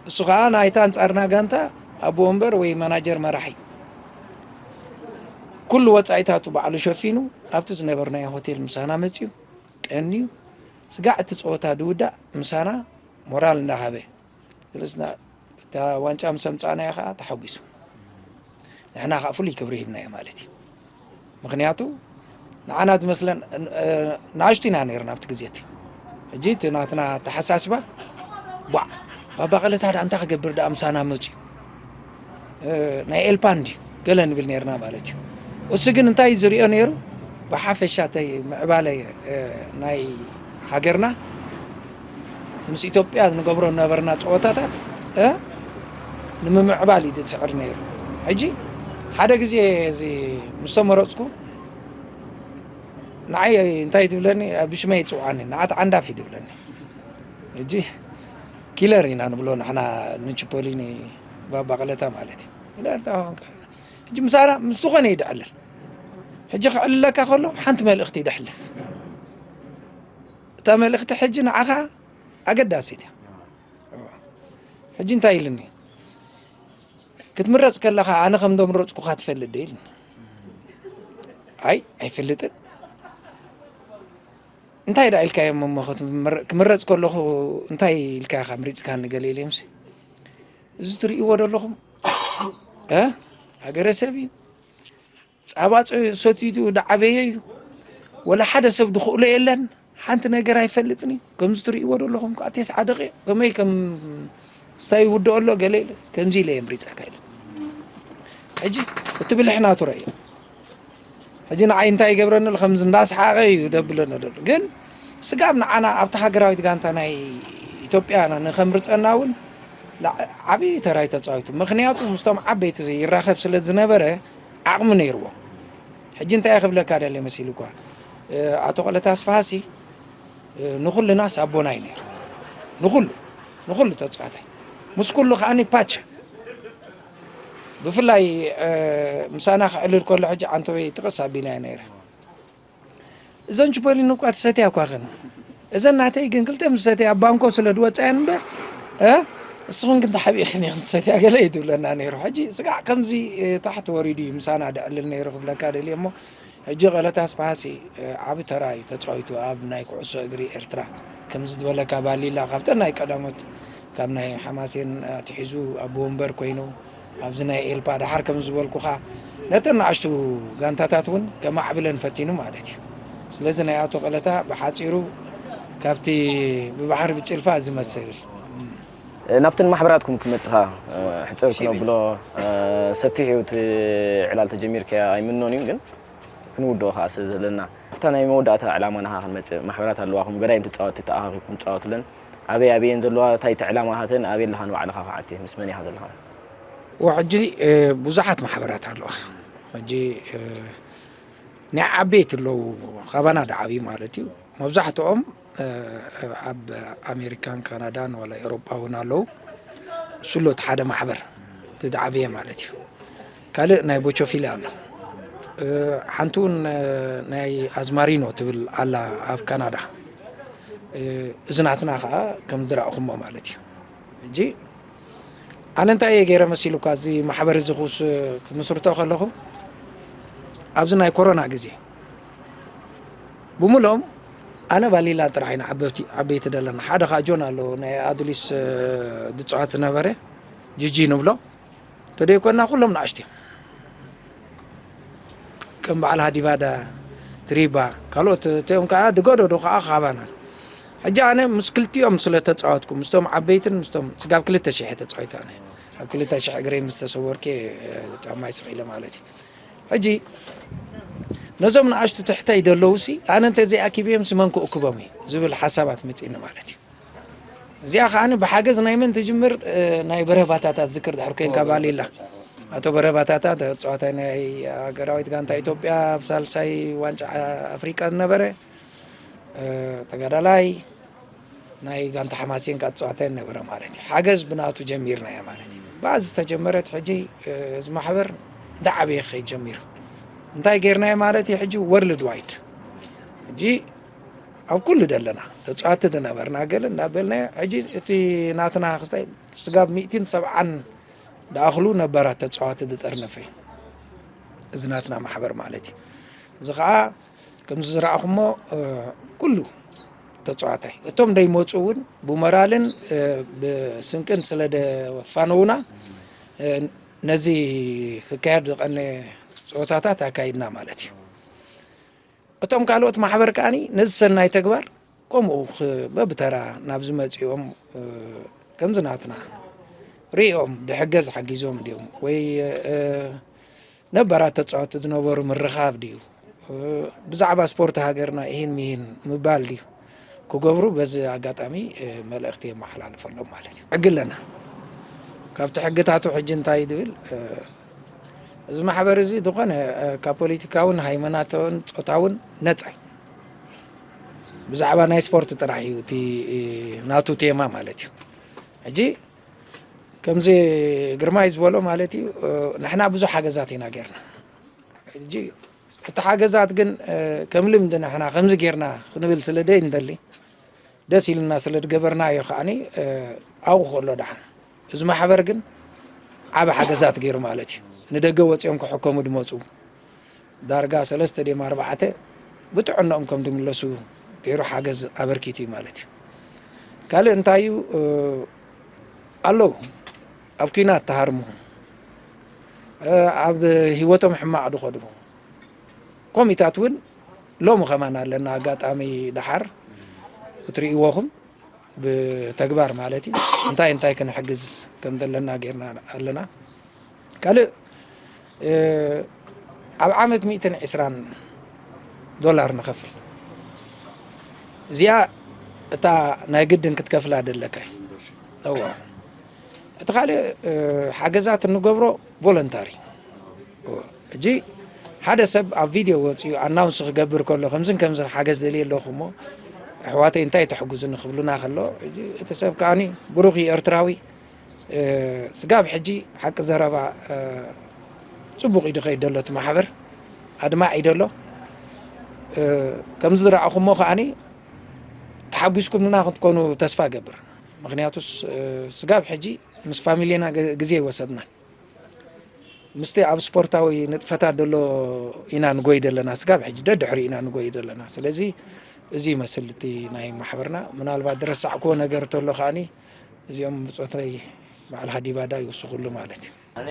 እሱ ከዓ ናይታ ኣንፃርና ጋንታ ኣቦ ወንበር ወይ ማናጀር መራሒ ኩሉ ወፃኢታቱ ባዕሉ ሸፊኑ ኣብቲ ዝነበርናዮ ሆቴል ምሳና መፅዩ ቀንዩ ስጋዕ እቲ ፀወታ ድውዳእ ምሳና ሞራል እንዳሃበ ስለዚ እታ ዋንጫ ምስ ኣምፃእናዮ ከዓ ተሓጒሱ ንሕና ከዓ ፍሉይ ክብሪ ሂብናዮ ማለት እዩ። ምክንያቱ ንዓና ዝመስለን ንኣሽቱ ኢና ነርና ኣብቲ ግዜ እቲ ሕጂ እቲ ናትና ተሓሳስባ ቧዕ ባባ ቀለታ ዳ እንታይ ክገብር ዳ ምሳና መፅዩ ናይ ኤልፓ እንዲ ገለ ንብል ነርና ማለት እዩ። እሱ ግን እንታይ ዝሪኦ ነይሩ ብሓፈሻ ተይ ምዕባለ ናይ ሃገርና ምስ ኢትዮጵያ ንገብሮ ነበርና ፀወታታት ንምምዕባል እዩ ዝስዕር ነይሩ። ሕጂ ሓደ ግዜ እዚ ምስ ተመረፅኩ ንዓይ እንታይ ትብለኒ ብሽመይ ይፅውዓኒ ንዓት ዓንዳፍ እዩ ትብለኒ። ሕጂ ኪለር ኢና ንብሎ ንሕና ንችፖሊኒ ባባ ቀለታ ማለት እዩ። ኪለር እንታይ ኾንካ? ሕጂ ምሳና ምስ ዝኾነ ይድዕልል። ሕጂ ክዕልለካ ከሎ ሓንቲ መልእኽቲ ይድሕልፍ። እታ መልእኽቲ ሕጂ ንዓኻ ኣገዳሲት እያ። ሕጂ እንታይ ኢልኒ? ክትምረፅ ከለኻ ኣነ ከም እንደምረፅኩኻ ትፈልጥ ዶ ኢልኒ? ኣይ ኣይፈልጥን። እንታይ ደኣ ኢልካዮም እሞ ክምረፅ ከለኹ እንታይ ኢልካ ኢኻ ምሪፅካኒ ገለ ኢለዮምሲ እዚ ትርእይዎ ዘለኹም ሃገረሰብ እዩ። ፃባ ሰትዩ ዝዓበየ እዩ። ወላ ሓደ ሰብ ዝኽእሎ የለን። ሓንቲ ነገር ኣይፈልጥን እዩ። ከምዚ ትርእይዎ ዘለኹም ከዓ ቴስዓ ደቂቕ ከመይ ከም ስታይ ይውድኦ ኣሎ ገለ ኢለ ከምዚ ኢለ እየ ምሪፀካ ኢለ። ሕጂ እቲ ብልሒ ናቱ ረእዮ። ሕጂ ንዓይ እንታይ ይገብረኒ ኣሎ ከምዚ እንዳሰሓቐ እዩ ደብለኒ ዘሎ። ግን ስጋብ ንዓና ኣብቲ ሃገራዊት ጋንታ ናይ ኢትዮጵያ ንኸምርፀና እውን ዓብዪ ተራ እዩ ተፃዊቱ። ምክንያቱ ምስቶም ዓበይቲ ይራኸብ ስለ ዝነበረ ዓቕሚ ነይርዎ። ሕጂ እንታይ ክብለካ ደልየ መሲሉኳ ኣቶ ቆለታ ኣስፍሃሲ ንኹልናስ ኣቦና እዩ ነይሩ። ንኹሉ ንኹሉ ተፃዋታይ ምስ ኩሉ ከዓኒ ፓቸ ብፍላይ ምሳና ክዕልል ከሎ ሕጂ ዓንተወይ ጥቕስ ኣቢልያ ነይረ። እዘን ችፖሊን እኳ ትሰትያ እኳ ኸን እዘን ናተይ ግን ክልተ ምስ ሰትያ ባንኮ ስለ ዝወፃየን እምበር እ እስኹን ግን ተሓቢእኽን ኢኽን ትሰትያ ገለ እዩ ትብለና ነይሩ። ሕጂ ስጋዕ ከምዚ ታሕቲ ወሪዱ እዩ ምሳና ደዕልል ነይሩ ክብለካ ደልየ እሞ ሕጂ ቀለታ ኣስፍሃሲ ዓቢ ተራ እዩ ተፃዊቱ ኣብ ናይ ኩዕሶ እግሪ ኤርትራ። ከምዚ ዝበለካ ባሊላ ካብተን ናይ ቀዳሞት ካብ ናይ ሓማሴን ኣትሒዙ ኣቦ ወንበር ኮይኑ ኣብዚ ናይ ኤልፓ ደሓር ከም ዝበልኩኻ ነተን ንኣሽቱ ጋንታታት እውን ከማዕብለን ፈቲኑ ማለት እዩ። ስለዚ ናይ ኣቶ ቀለታ ብሓፂሩ ካብቲ ብባሕሪ ብጭልፋ ዝመስል ናብተን ማሕበራትኩም ክመጽኻ ሕጽር ክነብሎ ሰፊሕ እዩ። እቲ ዕላል ተጀሚርካያ ኣይምኖን እዩ፣ ግን ክንውድኦ ከዓ ስለ ዘለና ኣብታ ናይ መወዳእታ ዕላማና ከዓ ክንመጽእ። ማሕበራት ኣለዋኹም፣ ገዳይም ተጻወትቲ ተኣኻኺብኩም ትጻወቱለን። ኣበይ ኣበየን ዘለዋ፣ እንታይ እቲ ዕላማታተን፣ ኣበይ ኣለኻ ንባዕልኻ ከዓ እቲ ምስ መን ኢኻ ዘለኻ? ሕጂ ብዙሓት ማሕበራት ኣለዋ። ሕጂ ናይ ዓበይቲ ኣለዉ፣ ካባና ዝዓብዩ ማለት እዩ። መብዛሕትኦም ኣብ ኣሜሪካን ካናዳን ዋላ ኤሮጳ እውን ኣለዉ። እሱ ኣሎ እቲ ሓደ ማሕበር፣ እቲ ዝዓበየ ማለት እዩ። ካልእ ናይ ቦቾፊላ ኣሎ። ሓንቲ እውን ናይ ኣዝማሪኖ ትብል ኣላ ኣብ ካናዳ። እዚ ናትና ከዓ ከም ዝረእኹሞ ማለት እዩ። ሕጂ ኣነ እንታይ እየ ገይረ መሲሉካ፣ እዚ ማሕበር እዚ ክውስ ክምስርቶ ከለኹ፣ ኣብዚ ናይ ኮሮና ግዜ ብምሎም ኣነ ባሊላ ጥራሕ ኢና ዓበይቲ ደለና። ሓደ ከዓ ጆን ኣሎ፣ ናይ ኣዱሊስ ዝፅዋት ዝነበረ፣ ጅጂ ንብሎ። ተደይኮና ኩሎም ንኣሽቱ እዮም። ከም በዓል ሃዲባዳ፣ ትሪባ፣ ካልኦት እቲኦም ከዓ ዝገደዱ ከዓ ካባና። ሕጂ ኣነ ምስ ክልቲኦም ስለ ተፃወትኩ፣ ምስቶም ዓበይትን ምስቶም ስጋብ ክልተ ሽሕ ተፃዊተ ኣነ። ኣብ ክልተ ሽሕ እግረይ ምስ ተሰወርኬ ጫማ ይስኺለ ማለት እዩ። ሕጂ ነዞም ንኣሽቱ ትሕተይ ደለውሲ ኣነ እንተዘይኣኪበዮም ስመን ክእክቦም እዩ ዝብል ሓሳባት መፂእኒ ማለት እዩ። እዚኣ ከዓኒ ብሓገዝ ናይ መን ትጅምር? ናይ በረባታታት ዝክር ድሕር ኮይንካ ባሊላ ኣቶ በረባታታ ተፃዋታይ ናይ ሃገራዊት ጋንታ ኢትዮጵያ ኣብ ሳልሳይ ዋንጫ ኣፍሪቃ ዝነበረ ተጋዳላይ ናይ ጋንታ ሓማሴን ከዓ ተፃዋታይ ነበረ ማለት እዩ። ሓገዝ ብናቱ ጀሚርናያ ማለት እዩ። ብኣ ዝተጀመረት ሕጂ እዚ ማሕበር እንዳዓበየ ክኸይድ ጀሚሩ። እንታይ ጌርናዮ ማለት እዩ? ሕጂ ወርልድ ዋይድ ሕጂ ኣብ ኩሉ ዘለና ተፃዋቲ ዝነበርና ገለ እንዳበልና ሕጂ እቲ ናትና ክስታይ ስጋብ ሚእትን ሰብዓን ድኣኽሉ ነባራት ተፃዋቲ ዝጠርነፈ እዚ ናትና ማሕበር ማለት እዩ። እዚ ከዓ ከምዚ ዝረኣኹሞ ኩሉ ተፃዋታይ እቶም ደይመፁ እውን ብሞራልን ብስንቅን ስለ ደፋነውና ነዚ ክካየድ ዝቐነ ፀወታታት ኣካይድና ማለት እዩ። እቶም ካልኦት ማሕበር ከዓኒ ነዚ ሰናይ ተግባር ከምኡ በብተራ ናብ ዝመፅኦም ከምዚ ናትና ሪኦም ብሕገዝ ሓጊዞም ድዮም ወይ ነባራት ተፃወቲ ዝነበሩ ምርኻብ ድዩ ብዛዕባ ስፖርት ሃገርና ይህን ሚሂን ምባል ድዩ ክገብሩ በዚ ኣጋጣሚ መልእኽቲ የመሓላልፈሎም ማለት እዩ። ሕጊ ኣለና። ካብቲ ሕግታቱ ሕጂ እንታይ ድብል እዚ ማሕበር እዚ ዝኾነ ካብ ፖለቲካውን ሃይማኖታውን ፆታውን ነፃ እዩ። ብዛዕባ ናይ ስፖርት ጥራሕ እዩ እቲ ናቱ ቴማ ማለት እዩ። ሕጂ ከምዚ ግርማይ ዝበሎ ማለት እዩ ንሕና ብዙሕ ሓገዛት ኢና ጌርና። ሕጂ እቲ ሓገዛት ግን ከም ልምዲ ንሕና ከምዚ ጌርና ክንብል ስለ ደይ እንደሊ ደስ ኢልና ስለ ዝገበርናዮ ከዓኒ ኣብኡ ከሎ ደሓን እዚ ማሕበር ግን ዓብ ሓገዛት ገይሩ ማለት እዩ። ንደገ ወፂኦም ክሕከሙ ዝመፁ ዳርጋ ሰለስተ ድም ኣርባዕተ ብጥዕናኦም ከም ዝምለሱ ገይሩ ሓገዝ ኣበርኪቱ እዩ ማለት እዩ። ካልእ እንታይ እዩ ኣለዉ ኣብ ኲናት ተሃርሙ ኣብ ህይወቶም ሕማቕ ዝኸዱ ኮሚታት እውን ሎሚ ከማን ኣለና። ኣጋጣሚ ደሓር ክትርእይዎኹም ብተግባር ማለት እዩ እንታይ እንታይ ክንሕግዝ ከም ዘለና ጌርና ኣለና። ካልእ ኣብ ዓመት ሚእትን ዕስራን ዶላር ንኸፍል። እዚኣ እታ ናይ ግድን ክትከፍላ ደለካ እዩ። እዋ እቲ ካልእ ሓገዛት እንገብሮ ቮለንታሪ ሕጂ ሓደ ሰብ ኣብ ቪድዮ ወፂኡ ኣናውንስ ክገብር ከሎ ከምዝን ከምዝን ሓገዝ ደልየ ኣለኹ እሞ ኣሕዋተይ እንታይ ተሕግዙኒ ክብሉና ከሎ እቲ ሰብ ከዓኒ ብሩኽ ኤርትራዊ ስጋብ ሕጂ ሓቂ ዘረባ ፅቡቕ እዩ ዝኸይድ ዘሎ እቲ ማሕበር ኣድማዕ እዩ ዘሎ። ከምዚ ዝረኣኹሞ ከዓኒ ተሓጒስኩምና ክትኮኑ ተስፋ ገብር። ምክንያቱስ ስጋብ ሕጂ ምስ ፋሚሊና ግዜ ይወሰድና ምስቲ ኣብ ስፖርታዊ ንጥፈታት ዘሎ ኢና ንጎይ ዘለና ስጋብ ሕጂ ደድሕሪ ኢና ንጎይ ዘለና። ስለዚ እዚ ይመስል እቲ ናይ ማሕበርና ምናልባት ዝረሳዕክዎ ነገር ተሎ ከዓኒ እዚኦም ብፆተይ በዓል ሃዲባዳ ይውስኹሉ ማለት እዩ። ኣነ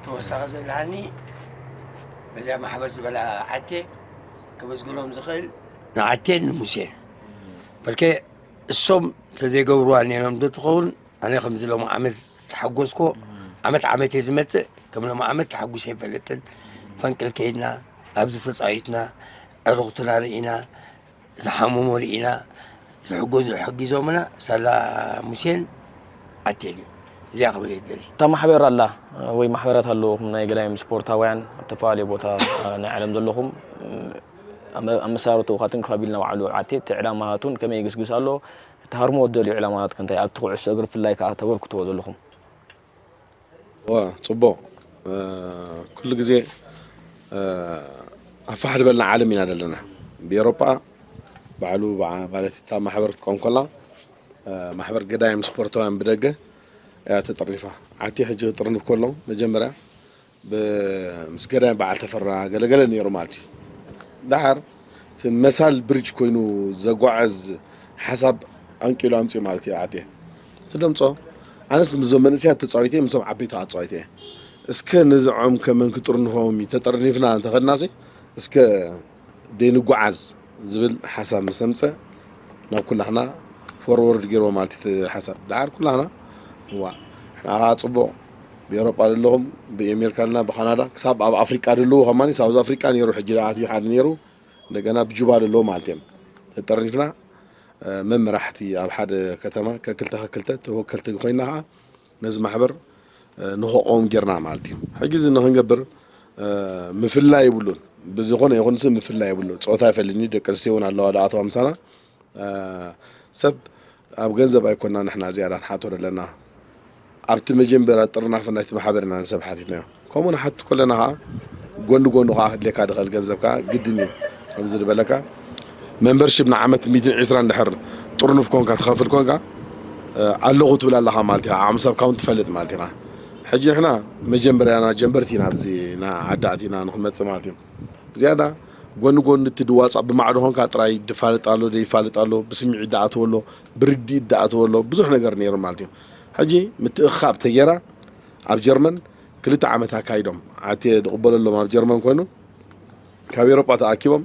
ተወሳኺ ዘለሃኒ በዚያ ማሕበር ዝበላ ዓቴ ከመስግኖም ዝኽእል ንዓቴን ንሙሴን በልከ እሶም ተዘይገብርዋ ነይሮም ዶ ትኸውን ኣነ ከምዚ ሎም ዓመት ዝተሓጎስኮ ዓመት ዓመት እየ ዝመፅእ። ከም ሎም ዓመት ተሓጉስ ኣይፈልጥን። ፈንቅል ከይድና ኣብዚ ተፃዊትና ዕሩኽትና ርኢና ዝሓመሙ ርኢና ዝሕጎዙ ሓጊዞምና ሳላ ሙሴን ኣቴን እዩ። እዚኣ ክብል እየ ደሊ። እታ ማሕበር ኣላ ወይ ማሕበራት ኣለውኹም ናይ ገዳይም ስፖርታውያን ኣብ ተፈላለየ ቦታ ናይ ዓለም ዘለኹም ኣብ መሳርተውኻትን ክባቢልና ባዕሉ ዓቴ እቲ ዕላማቱን ከመይ ይግስግስ ኣሎ? እቲ ሃርሞ ወደልዩ ዕላማታት ከንታይ ኣብቲ ኩዕሶ እግሪ ብፍላይ ከዓ ተበርክትዎ ዘለኹም? ዋ ጽቡቕ። ኩሉ ግዜ ኣፋሕ ዝበልና ዓለም ኢና ዘለና። ብኤሮጳ ባዕሉ ማለት እታ ማሕበር ክትቆም ከላ ማሕበር ገዳይም ስፖርታውያን ብደገ እያ ተጠርኒፋ። ዓቲ ሕጂ ክጥርንፍ ከሎ መጀመርያ ምስ ገዳይም በዓል ተፈራ ገለገለ ነይሩ ማለት እዩ። ደሓር እቲ መሳል ብሪጅ ኮይኑ ዘጓዓዝ ሓሳብ ኣንቂሉ ኣምፅኡ ማለት እዩ። ዓቴ ትደምፆ ኣነስ ምስዞም መንእሰያት ተፃዊተ ምስዞም ዓበይቲ ኣፃዊተ እስከ ነዚዖም ከመን ክጥርንፎም ተጠርኒፍና እንተኸድናሲ እስከ ደይንጓዓዝ ዝብል ሓሳብ ምስ ኣምፀ ናብ ኩላህና ፎርወርድ ገይርዎ ማለት እቲ ሓሳብ ደሓር ኩላህና ዋ ንዓኻ ፅቡቕ ብኤሮጳ ዘለኹም ብኤሜሪካ ኣለና ብካናዳ ክሳብ ኣብ ኣፍሪቃ ዘለዉ ከማኒ ሳውዝ ኣፍሪቃ ነይሩ ሕጂ ደኣ ኣትዩ ሓደ ነይሩ እንደገና ብጁባ ዘለዉ ማለት እዮም ተጠርኒፍና መመራሕቲ ኣብ ሓደ ከተማ ከክልተ ከክልተ ተወከልቲ ኮይና ከዓ ነዚ ማሕበር ንኸቆም ጌርና ማለት እዩ ሕጂ እዚ ንክንገብር ምፍላይ ይብሉን ብዝኾነ ይኹን ስ ምፍላይ ይብሉን ፆታ ይፈልኒ ደቂ ኣንስትዮ እውን ኣለዋ ደኣተዋ ምሳና ሰብ ኣብ ገንዘብ ኣይኮና ንሕና ዝያዳ ንሓቶ ዘለና ኣብቲ መጀመርያ ጥርናፈ ናይቲ ማሕበር ኢና ንሰብ ሓቲትናዮ ከምኡ ንሓትት ከለና ከዓ ጎኒ ጎኑ ከዓ ክድልየካ ድኽእል ገንዘብ ከዓ ግድን እዩ ከምዚ ዝበለካ membership ንዓመት ሚእትን ዕስራን ድሕር ጥርኑፍ ኮንካ ትኸፍል ኮንካ ኣለኹ ትብል ኣለኻ ማለት ኢኻ ዓቕሚ ሰብ ካውን ትፈልጥ ማለት ኢኻ ሕጂ ንሕና መጀመርያና ጀንበርቲ ኢና ኣብዚ ዓዲ ኣቲና ንክንመፅእ ማለት እዩ ዝያዳ ጎኒ ጎኒ እቲ ድዋፃ ብማዕዶ ኾንካ ጥራይ ድፋለጥ ኣሎ ደይፋለጥ ኣሎ ብስምዒት ድኣትዎ ኣሎ ብርድኢት ድኣትዎ ኣሎ ብዙሕ ነገር ነይሩ ማለት እዩ ሕጂ ምትእኽኻብ ተጌራ ኣብ ጀርመን ክልተ ዓመት ኣካይዶም ዓቴ ድቕበለሎም ኣብ ጀርመን ኮይኑ ካብ ኤሮጳ ተኣኪቦም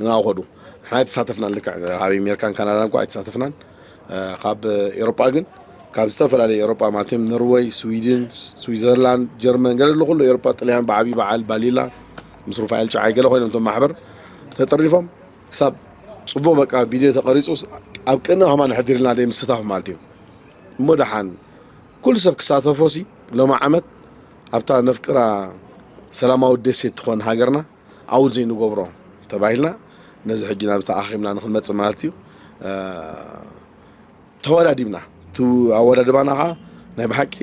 ንናኡ ኸዱ ንሕና ኣይተሳተፍናን ልክዕ ካብ ኣሜሪካን ካናዳን እኳ ኣይተሳተፍናን ካብ ኤሮጳ ግን ካብ ዝተፈላለዩ ኤሮጳ ማለት እዮም ኖርወይ ስዊድን ስዊዘርላንድ ጀርመን ገለ ኣሎ ኩሉ ኤሮጳ ጥልያን ብዓብዪ በዓል ባሊላ ምስ ሩፋኤል ጨዓይ ገለ ኮይኖም እቶም ማሕበር ተጠርኒፎም ክሳብ ፅቡቕ በቃ ቪድዮ ተቐሪፁ ኣብ ቅንኢ ከማን ሕዲርልና ደይ ምስታፍ ማለት እዩ እሞ ደሓን ኩሉ ሰብ ክሳተፎ ሲ ሎሚ ዓመት ኣብታ ነፍቅራ ሰላማዊ ደሴት ትኾን ሃገርና ኣውል ዘይንገብሮ ተባሂልና ነዚ ሕጂ ናብ ተኣኺብና ንክንመፅእ ማለት እዩ ተወዳዲብና እቲ ኣወዳድባና ከዓ ናይ ብሓቂ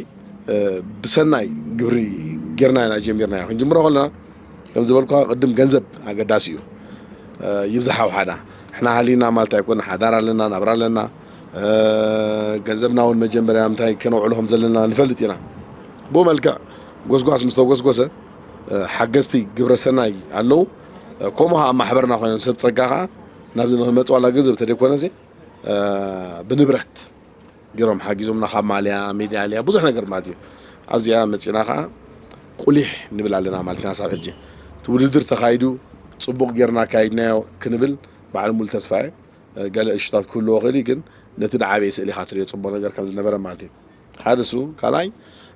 ብሰናይ ግብሪ ጌርና ኢና ጀሚርናዮ ክንጅምሮ ከለና ከም ዝበልኩ ቅድም ገንዘብ ኣገዳሲ እዩ ይብዛሕ ኣብ ሓዳ ንሕና ሃሊና ማለት ኣይኮነ ሓዳር ኣለና ናብራ ኣለና ገንዘብና እውን መጀመርያ ምንታይ ከነውዕሎ ከም ዘለና ንፈልጥ ኢና ብኡ መልክዕ ጎስጓስ ምስ ተጎስጎሰ ሓገዝቲ ግብረ ሰናይ ኣለዉ ከምኡ ከዓ ማሕበርና ኮይኖም ሰብ ፀጋ ከዓ ናብዚ ንክመፅዋላ ገንዘብ ተደይኮነሲ ብንብረት ገይሮም ሓጊዞምና ካብ ማልያ ሜዳልያ ብዙሕ ነገር ማለት እዩ ኣብዚኣ መፂና ከዓ ቁሊሕ ንብል ኣለና ማለት ኢና ሳብ ሕጂ እቲ ውድድር ተኻይዱ ፅቡቕ ጌርና ኣካይድናዮ ክንብል በዓል ሙሉ ተስፋ እየ ገለ እሹታት ክህልዎ ክእል ግን ነቲ ንዓበየ ስእሊ ኢኻ ትሪኦ ፅቡቕ ነገር ከም ዝነበረ ማለት እዩ ሓደ እሱ ካልኣይ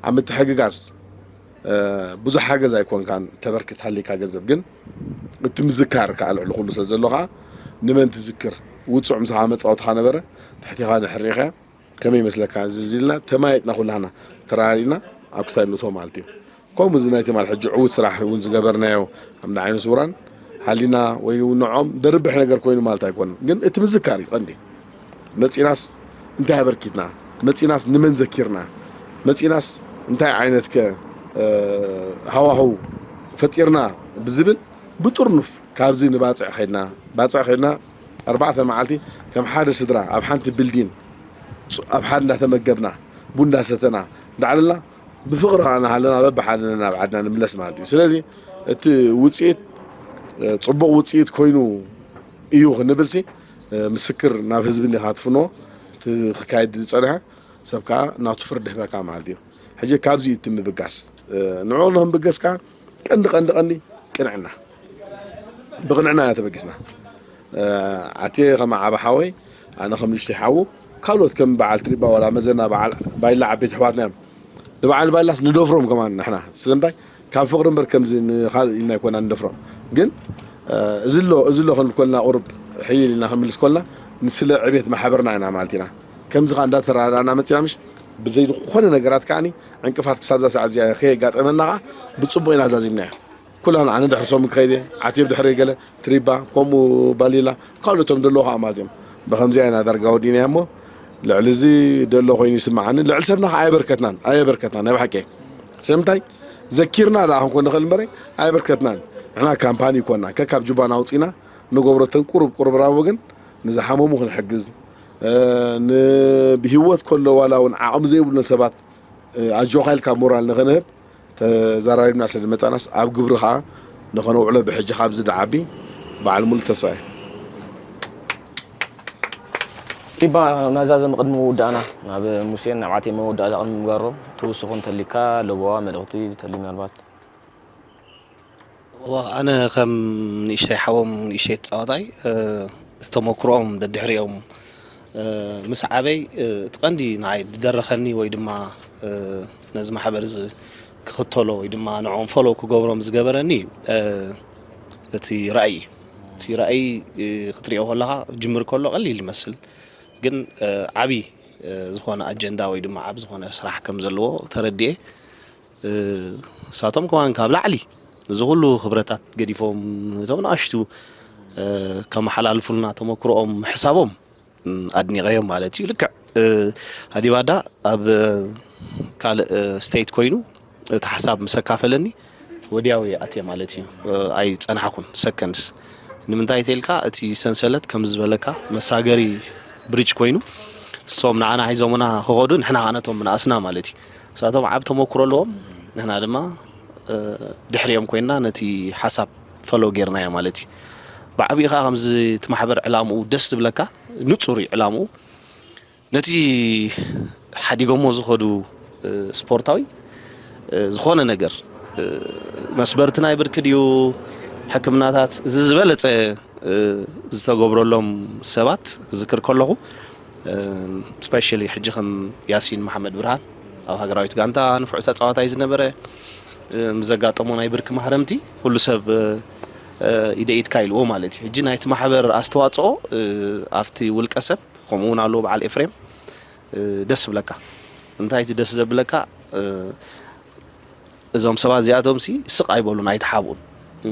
ኣብ ምትሕግጋዝ ብዙሕ ሓገዝ ኣይኮንካን ተበርክት ሃሊካ ገንዘብ ግን እቲ ምዝካር ከዓ ልዕሊ ኩሉ ስለ ዘሎ ከዓ ንመን ትዝክር ውፁዕ ምሳኻ መፃወትኻ ነበረ ትሕቲኻ ንሕሪኸ ከመይ ይመስለካ እዚ ኢልና ተማየጥና ኩላህና ተራሪና ኣብ ክስታይ ንእቶ ማለት እዩ ከምኡ እዚ ናይ ትማል ሕጂ ዕዉት ስራሕ እውን ዝገበርናዮ ኣብ ንዓይነ ስውራን ሃሊና ወይ እውን ንዖም ደርብሕ ነገር ኮይኑ ማለት ኣይኮነን ግን እቲ ምዝካር እዩ ቀንዲ መፂናስ እንታይ ኣበርኪትና መፂናስ ንመን ዘኪርና መፂናስ እንታይ ዓይነት ከ ሃዋህው ፈጢርና ብዝብል ብጥርኑፍ ካብዚ ንባፅዕ ከድና ባፅዕ ከድና ኣርባዕተ መዓልቲ ከም ሓደ ስድራ ኣብ ሓንቲ ቢልዲን ኣብ ሓደ እንዳተመገብና ቡን እንዳሰተና እንዳዓለልና ብፍቕሪ ከዓ እናሃለና በብሓደ ናብ ዓድና ንምለስ ማለት እዩ ስለዚ እቲ ውፅኢት ፅቡቕ ውፅኢት ኮይኑ እዩ ክንብል ሲ ምስክር ናብ ህዝቢ እንዲኻ ትፍንዎ ክካየድ ዝፀንሐ ሰብ ከዓ ናቱ ፍርዲ ህበካ ማለት እዩ ሕጂ ካብዚ እቲ ምብጋስ ንዕኡ ንክንብገስ ከዓ ቀንዲ ቀንዲ ቀንዲ ቅንዕና ብቕንዕና ኢና ተበጊስና ዓቴ ከም ዓበ ሓወይ ኣነ ከም ንሽተይ ሓዉ ካልኦት ከም በዓል ትሪባ ዋላ መዘና በዓል ባይላ ዓበይቲ ኣሕዋትና እዮም። ንበዓል ባይላስ ንደፍሮም ከማን ንሕና። ስለምንታይ? ካብ ፍቕሪ እምበር ከምዚ ንኻልእ ኢልና ኣይኮና ንደፍሮም። ግን እዚ ኣሎ እዚ ኣሎ ክንብል ኮልና ቁሩብ ሕይል ኢልና ክንምልስ ኮልና ንስለ ዕቤት ማሕበርና ኢና ማለት ኢና። ከምዚ ኸዓ እንዳተረዳዳእና መፂና ምሽ ብዘይ ዝኾነ ነገራት ከዓኒ ዕንቅፋት ክሳብ እዛ ሰዓት እዚኣ ከየጋጠመና ኸዓ ብፅቡቕ ኢና ዛዚምናዮ። ኩላን ኣነ ድሕሪ ሰሙን ክኸይድ እየ፣ ዓትየ ብድሕሪ ገለ ትሪባ፣ ከምኡ ባሊላ፣ ካልኦቶም ደለዉ ኸዓ ማለት እዮም። ብኸምዚኣ ኢና ዳርጋ ወዲእናዮ እሞ ልዕሊ እዚ ደሎ ኮይኑ ይስምዓኒ። ልዕሊ ሰብና ኸዓ ኣየበርከትናን ኣየበርከትናን ናይ ብሓቂ። ስለምንታይ? ዘኪርና ደኣ ክንኮን ንኽእል እምበረ ኣየበርከትናን። ንሕና ካምፓኒ ይኮና ከካብ ጁባና ኣውፂና ንገብሮ ተን ቁሩብ ቁርብራቡ ግን ንዝሓመሙ ክንሕግዝ፣ ብህይወት ከሎ ዋላ እውን ዓቕሚ ዘይብሎም ሰባት ኣጆኻ ኢልካ ሞራል ንኽንህብ ተዘራሪብና ስለ ዝመፃናስ ኣብ ግብሪ ከዓ ንኸነውዕሎ ብሕጂ ካብዚ ንዓቢ በዓል ሙሉ ተስፋ እየ። ሪባ መዛዘሚ ቅድሚ ምውዳእና ናብ ሙሴን ናብ ዓቴ መወዳእታ ቅድሚ ምጋሮ ትውስኹ እንተሊካ ለበዋ መልእኽቲ ተሊ ምናልባት ዋ ኣነ ከም ንእሽተይ ሓዎም ንእሽተይ ተፃዋታይ ዝተመክሮኦም ደድሕሪኦም ምስ ዓበይ እቲ ቀንዲ ንዓይ ዝደረኸኒ ወይ ድማ ነዚ ማሕበር እዚ ክኽተሎ ወይ ድማ ንዕኦም ፎሎ ክገብሮም ዝገበረኒ እቲ ራእይ እቲ ራእይ ክትሪኦ ከለካ ጅምር ከሎ ቀሊል ይመስል ግን ዓብይ ዝኾነ ኣጀንዳ ወይ ድማ ዓብ ዝኾነ ስራሕ ከም ዘለዎ ተረዲኤ ንሳቶም ከማን ካብ ላዕሊ እዚ ኩሉ ክብረታት ገዲፎም እቶም ንኣሽቱ ከመሓላልፉልና ተመክሮኦም ምሕሳቦም ኣድኒቐዮም ማለት እዩ። ልክዕ ሃዲባዳ ኣብ ካልእ ስቴት ኮይኑ እቲ ሓሳብ ምስ ኣካፈለኒ ወዲያው እየ ኣትየ ማለት እዩ። ኣይፀናሕኩን ሰከንድስ ንምንታይ ተልካ እቲ ሰንሰለት ከም ዝበለካ መሳገሪ ብሪጅ ኮይኑ እሶም ንዓና ሒዞምና ክኸዱ ንሕና ከዓ ነቶም ምንኣስና ማለት እዩ። ንሳቶም ዓብ ተመክሮ ኣለዎም ንሕና ድማ ድሕሪኦም ኮይንና ነቲ ሓሳብ ፈሎ ጌርናዮ ማለት እዩ። ብዓብኡ ከዓ ከምዚ እቲ ማሕበር ዕላምኡ ደስ ዝብለካ ንፁር እዩ ዕላምኡ ነቲ ሓዲጎሞ ዝኸዱ ስፖርታዊ ዝኾነ ነገር መስበርቲ ናይ ብርኪ ድዩ ሕክምናታት እዚ ዝበለፀ ዝተገብረሎም ሰባት ክዝክር ከለኹ ስፔሻሊ ሕጂ ከም ያሲን መሓመድ ብርሃን ኣብ ሃገራዊት ጋንታ ንፉዕ ተፃዋታይ ዝነበረ ምስ ዘጋጠሞ ናይ ብርኪ ማህረምቲ ኩሉ ሰብ ኢደ ኢድካ ኢልዎ ማለት እዩ። ሕጂ ናይቲ ማሕበር ኣስተዋፅኦ ኣብቲ ውልቀ ሰብ ከምኡ እውን ኣለዎ በዓል ኤፍሬም ደስ ብለካ እንታይ እቲ ደስ ዘብለካ እዞም ሰባት እዚኣቶም ሲ ስቕ ኣይበሉን ኣይተሓብኡን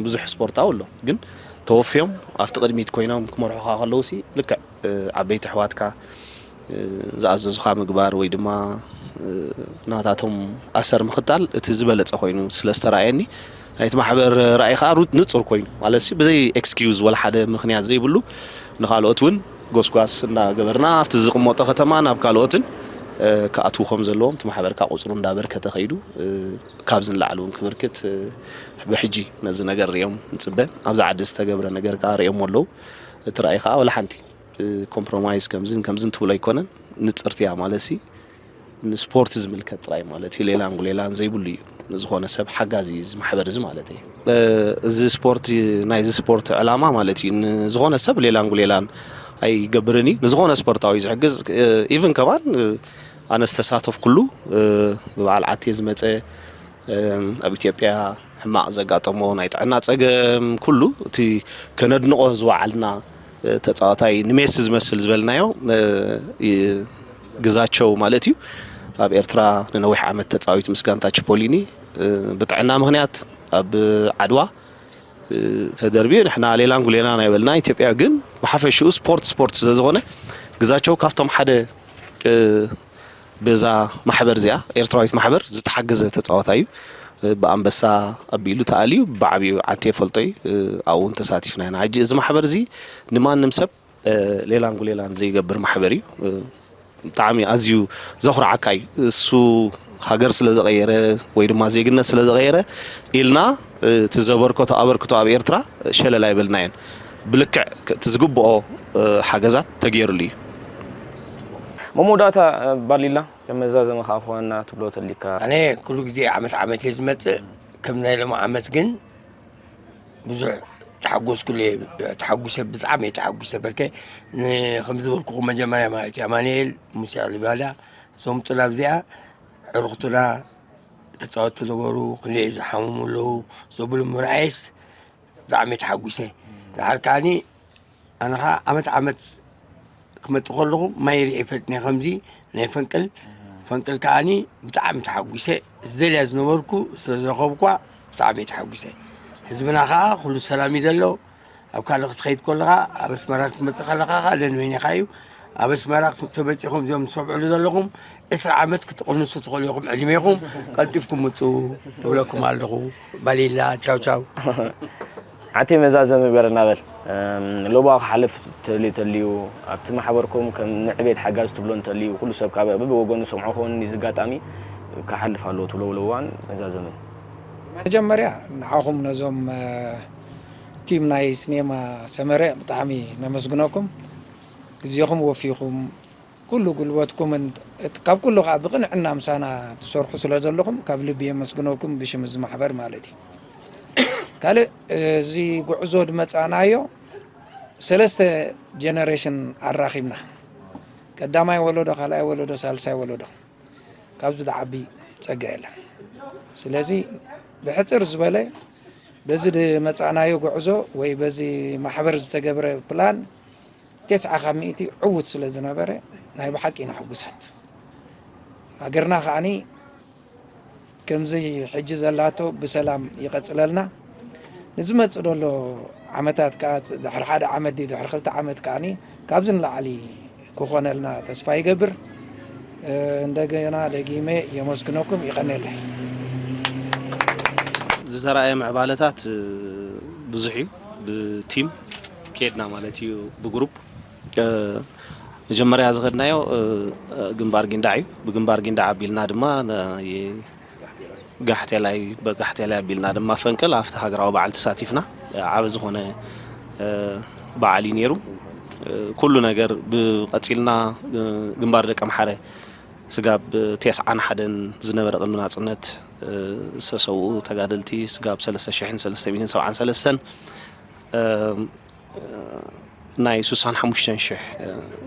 ብዙሕ ስፖርታዊ ኣሎ ግን ተወፍዮም ኣብቲ ቅድሚት ኮይኖም ክመርሑካ ከለዉ ሲ ልክዕ ዓበይቲ ኣሕዋትካ ዝኣዘዙኻ ምግባር ወይ ድማ ናታቶም ኣሰር ምኽታል እቲ ዝበለፀ ኮይኑ ስለ ዝተረኣየኒ ናይቲ ማሕበር ራእይ ከዓ ንፁር ኮይኑ ማለት ብዘይ ኤክስኪውዝ ወላ ሓደ ምክንያት ዘይብሉ ንካልኦት እውን ጎስጓስ እንዳገበርና ኣብቲ ዝቕመጦ ከተማ ናብ ካልኦትን ክኣትዉ ከም ዘለዎም እቲ ማሕበርካ ቁፅሩ እንዳበርከተ ከይዱ ካብዚ ንላዕሊ እውን ክብርክት ብሕጂ ነዚ ነገር ሪኦም ንፅበ ኣብዚ ዓዲ ዝተገብረ ነገር ከዓ ሪኦም ኣለዉ እቲ ራእይ ከዓ ወላ ሓንቲ ኮምፕሮማይዝ ከምዝን ከምዝን ትብሎ ኣይኮነን ንፅርቲ እያ ማለት ንስፖርት ዝምልከት ጥራይ ማለት እዩ ሌላን ጉሌላን ዘይብሉ እዩ ዝኾነ ሰብ ሓጋዚ እዚ ማሕበር እዚ ማለት እዩ እዚ ስፖርት ናይዚ ስፖርት ዕላማ ማለት እዩ ንዝኾነ ሰብ ሌላን ጉሌላን ኣይገብርን እዩ ንዝኾነ ስፖርታዊ ዝሕግዝ ኢቭን ከማን ኣነ ዝተሳተፍኩሉ ብበዓል ዓቴ ዝመፀ ኣብ ኢትዮጵያ ሕማቕ ዘጋጠሞ ናይ ጥዕና ፀገም ኩሉ እቲ ከነድንቆ ዝወዓልና ተፃዋታይ ንሜሲ ዝመስል ዝበልናዮ ግዛቸው ማለት እዩ ኣብ ኤርትራ ንነዊሕ ዓመት ተፃዊት ምስ ጋንታ ችፖሊኒ ብጥዕና ምክንያት ኣብ ዓድዋ ተደርብዩ ንሕና ሌላን ጉሌላን ኣይበልና ኢትዮጵያ ግን ብሓፈሽኡ ስፖርት ስፖርት ስለዝኾነ ግዛቸው ካብቶም ሓደ በዛ ማሕበር እዚኣ ኤርትራዊት ማሕበር ዝተሓገዘ ተፃዋታይ እዩ ብኣንበሳ ኣቢሉ ተኣልዩ ብዓብዩ ዓቴ ፈልጦ እዩ ኣብኡ እውን ተሳቲፍና ኢና ሕጂ እዚ ማሕበር እዚ ንማንም ሰብ ሌላን ጉሌላን ዘይገብር ማሕበር እዩ ብጣዕሚ ኣዝዩ ዘኹርዓካ እዩ እሱ ሃገር ስለ ዝቐየረ ወይ ድማ ዜግነት ስለ ዝቐየረ ኢልና እቲ ዘበርከቶ ኣበርክቶ ኣብ ኤርትራ ሸለል ኣይበልናዮን ብልክዕ እቲ ዝግብኦ ሓገዛት ተገይሩሉ እዩ መመወዳእታ ባሊላ ከም መዛዘሚ ከዓ ክኾነና ትብሎ ተሊካ ኣነ ኩሉ ግዜ ዓመት ዓመት እየ ዝመፅእ ከም ናይ ሎም ዓመት ግን ብዙሕ ተሓጎስኩሉ እየ። ተሓጒሰ፣ ብጣዕሚ እየ ተሓጒሰ። በርከ ን-፣ ከም ዝበልኩኹም መጀመርያ ማለት እዩ፣ ኣማኑኤል፣ ሙሴ ኣሊባዳ፣ እዞም ጥላብ እዚኣ ዕርኽቱና ተጻወትቲ ነበሩ፣ ክንደይ ዝሓመሙ ኣለዉ ዘብሉ ምርኣየስ ብጣዕሚ እየ ተሓጒሰ። ደሓር ከኣኒ ኣነ ኸዓ ዓመት ዓመት ክመጽእ ከለኹ ማይ ርኢ ይፈልጥኒ እየ፣ ከምዚ ናይ ፈንቅል፣ ፈንቅል ከኣኒ ብጣዕሚ ተሓጒሰ። ዝደልያ ዝነበርኩ ስለ ዝረኸብኳ ብጣዕሚ እየ ተሓጒሰ። ህዝብና ኸዓ ኩሉ ሰላም እዩ ዘሎ። ኣብ ካልእ ክትኸይድ ከለኻ፣ ኣብ ኣስመራ ክትመጽእ ከለኻ ኸዓ ደንበይንኻ እዩ። ኣብ ኣስመራ ተመጺኹም እዚኦም ትሰምዑሉ ዘለኹም ዕስራ ዓመት ክትቕንሱ ትኽእሉ ኢኹም ዕድሜኹም። ቀልጢፍኩም ምጹ እብለኩም ኣለኹ። ባሊላ፣ ቻው ቻው። ዓቲ መዛዘሚ ገረና በል። እም፣ ሎባ ክሓልፍ ተልዩ ተልዩ ኣብቲ ማሕበርኩም ከም ንዕቤት ሓጋዝ ትብሎ እንተልዩ፣ ኩሉ ሰብ ካብ በብወገኑ ሰምዖ ክኸውን እዚ ኣጋጣሚ ክሓልፍ ኣለዎ ትብሎ ለዋን መዛዘምን። መጀመርያ ንዓኹም ነዞም፣ እ፣ ቲም ናይ ሲኔማ ሰመረ ብጣዕሚ ነመስግነኩም። ግዜኹም ወፊኹም ኩሉ ጉልበትኩምን እት-፣ ካብ ኩሉ ከኣ ብቕንዕና ምሳና ትሰርሑ ስለ ዘለኹም ካብ ልቢ የመስግነኩም ብሽም እዚ ማሕበር ማለት እዩ። ካልእ፣ እዚ ጉዕዞ ዝመጻእናዮ ሰለስተ ጀነሬሽን ኣራኺብና። ቀዳማይ ወለዶ፣ ካልኣይ ወለዶ፣ ሳልሳይ ወለዶ። ካብዚ ዝዓቢ ጸጋ የለን። ስለዚ ብሕጽር ዝበለ በዚ ዝመጻእናዮ ጉዕዞ ወይ በዚ ማሕበር ዝተገብረ ፕላን ተስዓ ካብ ሚእቲ ዕዉት ስለ ዝነበረ ናይ ብሓቂ ኢና ሕጉሳት። ሃገርና ከኣኒ ከምዚ ሕጂ ዘላቶ ብሰላም ይቐጽለልና። ንዝመጽእ ዘሎ ዓመታት ከኣ ድሕሪ ሓደ ዓመት ድዩ ድሕሪ ክልተ ዓመት ከኣኒ ካብዚ ንላዕሊ ክኾነልና ተስፋ ይገብር። እ፣ እንደገና ደጊመ የመስግነኩም። ይቐንየለይ። ዝተራእየ ምዕባለታት፣ እ፣ ብዙሕ እዩ። ብቲም ከድና ማለት እዩ፣ ብግሩፕ። እ፣ መጀመርያ ዝኸድናዮ፣ እ፣ ግንባር ጊንዳዕ እዩ። ብግንባር ጊንዳዕ ኣቢልና ድማ ን-፣ የ-፣ ጋሕቴላይ፣ በጋሕቴላይ ኣቢልና ድማ ፈንቅል ኣብቲ ሃገራዊ በዓል ተሳቲፍና። ዓቢ ዝኾነ፣ እ፣ በዓል እዩ ነይሩ። እ፣ ኩሉ ነገር ብቐጺልና፣ እ፣ ግንባር ደቀምሓረ ስጋብ ተስዓን ሓደን ዝነበረ ቅድሚ ናጽነት፣ እ፣ ዝተሰውኡ ተጋደልቲ ስጋብ ሰለስተ ሽሕን ሰለስተ ሚእትን ሰብዓን ሰለስተን፣ እ፣ ናይ ስሳን ሓሙሽተን ሽሕ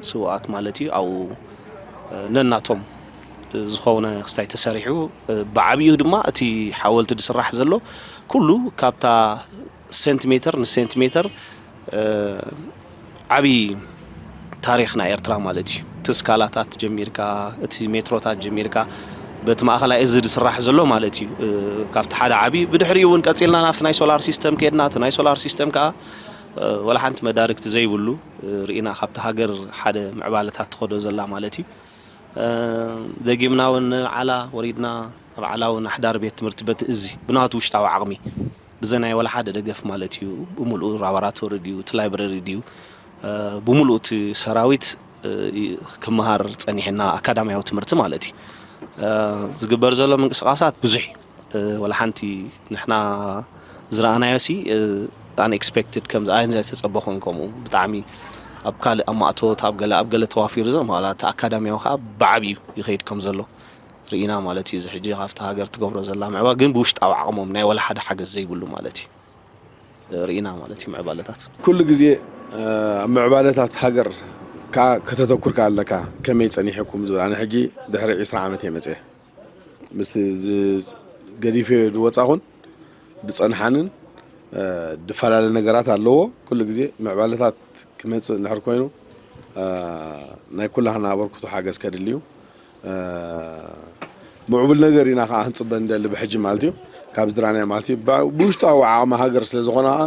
ስውኣት ማለት እዩ። ኣብኡ ነናቶም ዝኾነ ክስታይ ተሰሪሑ፣ ብዓብዩ ድማ እቲ ሓወልቲ ዝስራሕ ዘሎ ኩሉ ካብታ ሴንቲሜተር ንሴንቲሜተር ዓብዪ ታሪኽ ናይ ኤርትራ ማለት እዩ። እቲ ስካላታት ጀሚርካ፣ እቲ ሜትሮታት ጀሚርካ፣ በቲ ማእኸላይ እዚ ዝስራሕ ዘሎ ማለት እዩ። ካብቲ ሓደ ዓብዪ ብድሕሪኡ እውን ቀፂልና ናብቲ ናይ ሶላር ሲስተም ከድና፣ እቲ ናይ ሶላር ሲስተም ከዓ ወላ ሓንቲ መዳርግቲ ዘይብሉ ርኢና፣ ካብቲ ሃገር ሓደ ምዕባለታት ትኸዶ ዘላ ማለት እዩ። ደጊምና እውን ንዓላ ወሪድና፣ ኣብ ዓላ እውን ኣሕዳሪ ቤት ትምህርቲ በቲ እዚ ብናቱ ውሽጣዊ ዓቕሚ ብዘይ ናይ ወላ ሓደ ደገፍ ማለት እዩ። ብምሉኡ ላቦራቶሪ ድዩ፣ እቲ ላይብረሪ ድዩ፣ ብምሉኡ እቲ ሰራዊት ክመሃር ጸኒሕና ኣካዳሚያዊ ትምህርቲ ማለት እዩ። ዝግበር ዘሎ ምንቅስቃሳት ብዙሕ እዩ። ወላ ሓንቲ ንሕና ዝረኣናዮ ሲ ኣንኤክስፔክትድ ከም ኣይተጸበኹን። ከምኡ ብጣዕሚ ኣብ ካልእ ኣብ ማእቶት ኣብ ገለ ኣብ ገለ ተዋፊሩ ዘሎ ማለት እቲ ኣካዳሚያዊ ከዓ ብዓብዩ ይኸይድ ከም ዘሎ ርኢና ማለት እዩ። እዚ ሕጂ ካብቲ ሃገር ትገብሮ ዘላ ምዕባለ ግን ብውሽጣዊ ዓቕሞም ናይ ወላ ሓደ ሓገዝ ዘይብሉ ማለት እዩ ርኢና ማለት እዩ። ምዕባለታት ኩሉ ግዜ ኣብ ምዕባለታት ሃገር ከዓ ከተተኩር ከኣ ኣለካ። ከመይ ጸኒሐኩም ዝብል ኣነ ሕጂ ድሕሪ ዕስራ ዓመት እየ መጽየ። ምስቲ ዝ-፣ ገዲፈዮ ዝወጻኹን ዝጸንሓንን፣ እ፣ ዝፈላለ ነገራት ኣለዎ። ኩሉ ግዜ ምዕባለታት ክመጽእ እንድሕር ኮይኑ፣ እ፣ ናይ ኩላህና ኣበርክቶ ሓገዝ ከድሊ እዩ። እ፣ ምዕቡል ነገር ኢና ከኣ ክንጽበ ንደሊ ብሕጂ ማለት እዩ። ካብ ዝድራንያ ማለት እዩ። ብ-፣ ብውሽጣዊ ዓቕሚ ሃገር ስለ ዝኾነ ከኣ፣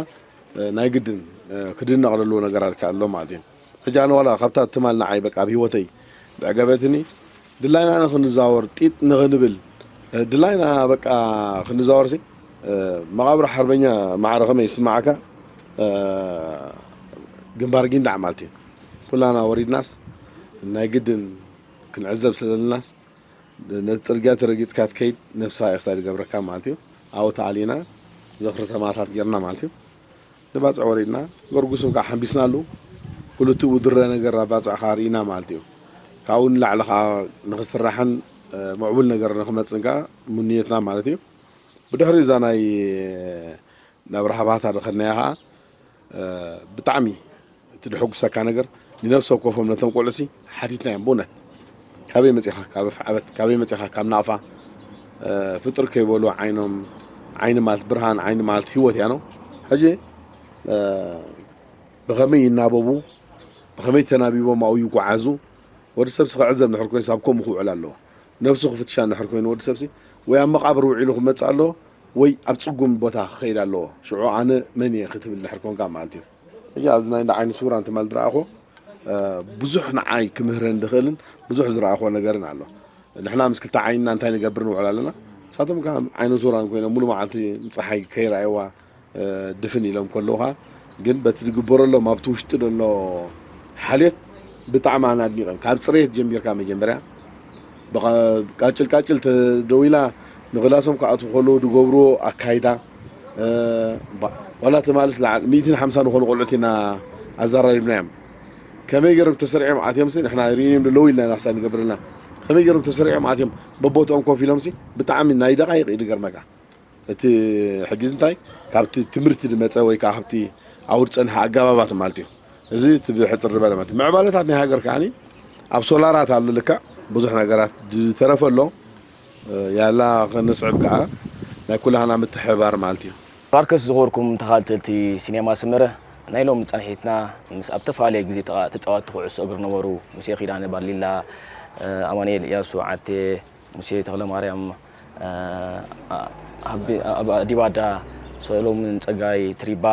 እ፣ ናይ ግድን፣ እ፣ ክድነቕ ዘለዎ ነገራት ከኣ ኣሎ ማለት እዩ። ሕጂ ኣነ ዋላ ካብታ ትማል ንዓይ በቃ ኣብ ህይወተይ ዘዕገበትኒ፣ ድላይና ንኽንዛወር፣ ጢጥ ንኽንብል፣ ድላይና በቃ ክንዛወርሲ፣ መቓብር ሓርበኛ ማዕረ ከመይ ይስምዓካ? ግንባር ጊንዳዕ ማለት እዩ። ኩላና ወሪድናስ ናይ ግድን ክንዕዘብ ስለ ዘለናስ፣ ነቲ ጽርግያ ተረጊጽካ ትከይድ ነብስኻ ኢኻ ዝገብረካ ማለት እዩ። ኣብኡ ተኣሊና ዝኽሪ ሰማእታት ጌርና ማለት እዩ። ንባጽዕ ወሪድና፣ ገርጉስም ከዓ ሓምቢስናሉ። ክልቲኡ ድረ ነገር ኣብ ባጽዕ ከዓ ርኢና ማለት እዩ። ካብኡ ንላዕሊ ከዓ ንኽስራሕን፣ እ፣ ምዕቡል ነገር ንኽመጽእን ከዓ ምንዮትና ማለት እዩ። ብድሕሪ እዛ ናይ ናብ ረሃባታ ዝኸድናያ ከዓ ብጣዕሚ እቲ ድሕጉሰካ ነገር ንነፍሲ ወከፎም ነቶም ቆልዑሲ ሓቲትናዮም። ብእውነት ካበይ መፂኻ? ካብ ኣፍዓበት። ካበይ መፂኻ? ካብ ናቕፋ። ፍጥር ከይበሉ ዓይኖም፣ ዓይኒ ማለት ብርሃን፣ ዓይኒ ማለት ህይወት እያ ነው። ሕጂ ብኸመይ ይናበቡ፣ ብኸመይ ተናቢቦም ኣብኡ ይጓዓዙ? ወዲ ሰብ ክዕዘብ እንድሕር ኮይኑ ኣብ ከምኡ ክውዕል ኣለዎ። ነብሱ ክፍትሻ እንድሕር ኮይኑ ወዲ ሰብሲ ወይ ኣብ መቓብር ውዒሉ ክመጽእ ኣለዎ ወይ ኣብ ጽጉም ቦታ ክኸይድ ኣለዎ። ሽዑ ኣነ መን እየ ክትብል እንድሕር ኮንካ ማለት እዩ። ሕጂ ኣብዚ ናይ እንዳ ዓይኒ ስውራን ትማል ዝረኣኹ ብዙሕ ንዓይ ክምህረን ዝኽእልን ብዙሕ ዝረኣኹዎ ነገርን ኣሎ። ንሕና ምስ ክልተ ዓይንና እንታይ ንገብር ንውዕል ኣለና። ንሳቶም ከኣ ዓይነ ስውራን ኮይኖም ሙሉ መዓልቲ ንጸሓይ ከይረኣይዋ ድፍን ኢሎም ከለውኻ ግን በቲ ዝግበረሎም ኣብቲ ውሽጢ ዘሎ ሓልዮት ብጣዕሚ ኣነ ኣድኒቐም። ካብ ፅሬት ጀሚርካ መጀመርያ ቃጭል ቃጭል ተደዊላ ንክላሶም ክኣትዉ ከለዉ ዝገብርዎ ኣካይዳ ዋላ ተማልስ ለዓል ሚእትን ሓምሳን ዝኾኑ ቆልዑት ኢና ኣዘራሪብናዮም። ከመይ ገይሮም ተሰሪዖም ኣትዮም ሲ ንሕና ሪኢኒዮም ኣለዉ ኢልና ኢና ክሳብ ንገብረልና ከመይ ገይሮም ተሰሪዖም ኣትዮም በቦትኦም ኮፍ ኢሎም ሲ ብጣዕሚ ናይ ደቃይቕ እዩ ዝገርመካ። እቲ ሕጊ እንታይ ካብቲ ትምህርቲ ዝመፀ ወይ ከዓ ካብቲ ኣብኡ ዝፀንሐ ኣገባባት ማለት እዩ። እዚ እቲ ብሕፅር ዝበለ ማለት እዩ። ምዕባለታት ናይ ሃገር ከዓ ኣብ ሶላራት ኣሎ ልክዕ ብዙሕ ነገራት ዝተረፈ ኣሎ። ያላ ክንስዕብ ከዓ ናይ ኩላህና ምትሕብባር ማለት እዩ። ባርከስ ዝኾርኩም ተኻልተልቲ ሲኔማ ስመረ ናይ ሎሚ ፃንሒትና ምስ ኣብ ተፈላለየ ግዜ ተፃወትቲ ኩዕሶ እግሪ ነበሩ ሙሴ ኪዳነ ባሊላ፣ ኣማኑኤል እያሱ ዓቴ፣ ሙሴ ተኽለማርያም፣ ዲባዳ፣ ሰሎምን ፀጋይ፣ ትሪባ፣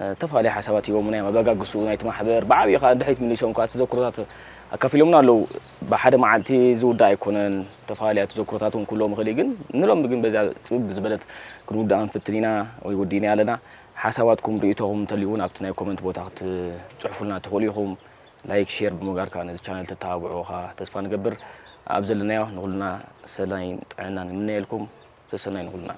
ዝተፈላለዩ ሓሳባት ሂቦምና እዮም። ኣበጋግስኡ ናይቲ ማሕበር ብዓብዩ ከዓ ድሕሪት ምሊሶም ከዓ ተዘክሮታት ኣካፊሎምና ኣለዉ። ብሓደ መዓልቲ ዝውዳእ ኣይኮነን። ተፈላለያ ተዘክሮታት እውን ክህልዎም ይኽእል እዩ። ግን ንሎሚ ግን በዚኣ ፅብብ ዝበለት ክንውድኣ ንፍትን ኢና ወይ ወዲእና ኣለና። ሓሳባትኩም ርእይቶኹም እንተልዩ እውን ኣብቲ ናይ ኮመንት ቦታ ክትፅሕፉልና ትኽእሉ ኢኹም። ላይክ ሼር ብምግባር ከዓ ነዚ ቻነል ተተባብዑ ከዓ ተስፋ ንገብር። ኣብ ዘለናዮ ንኹልና ሰላይን ጥዕናን ንምነየልኩም። ሰሰናይ ንኹልና።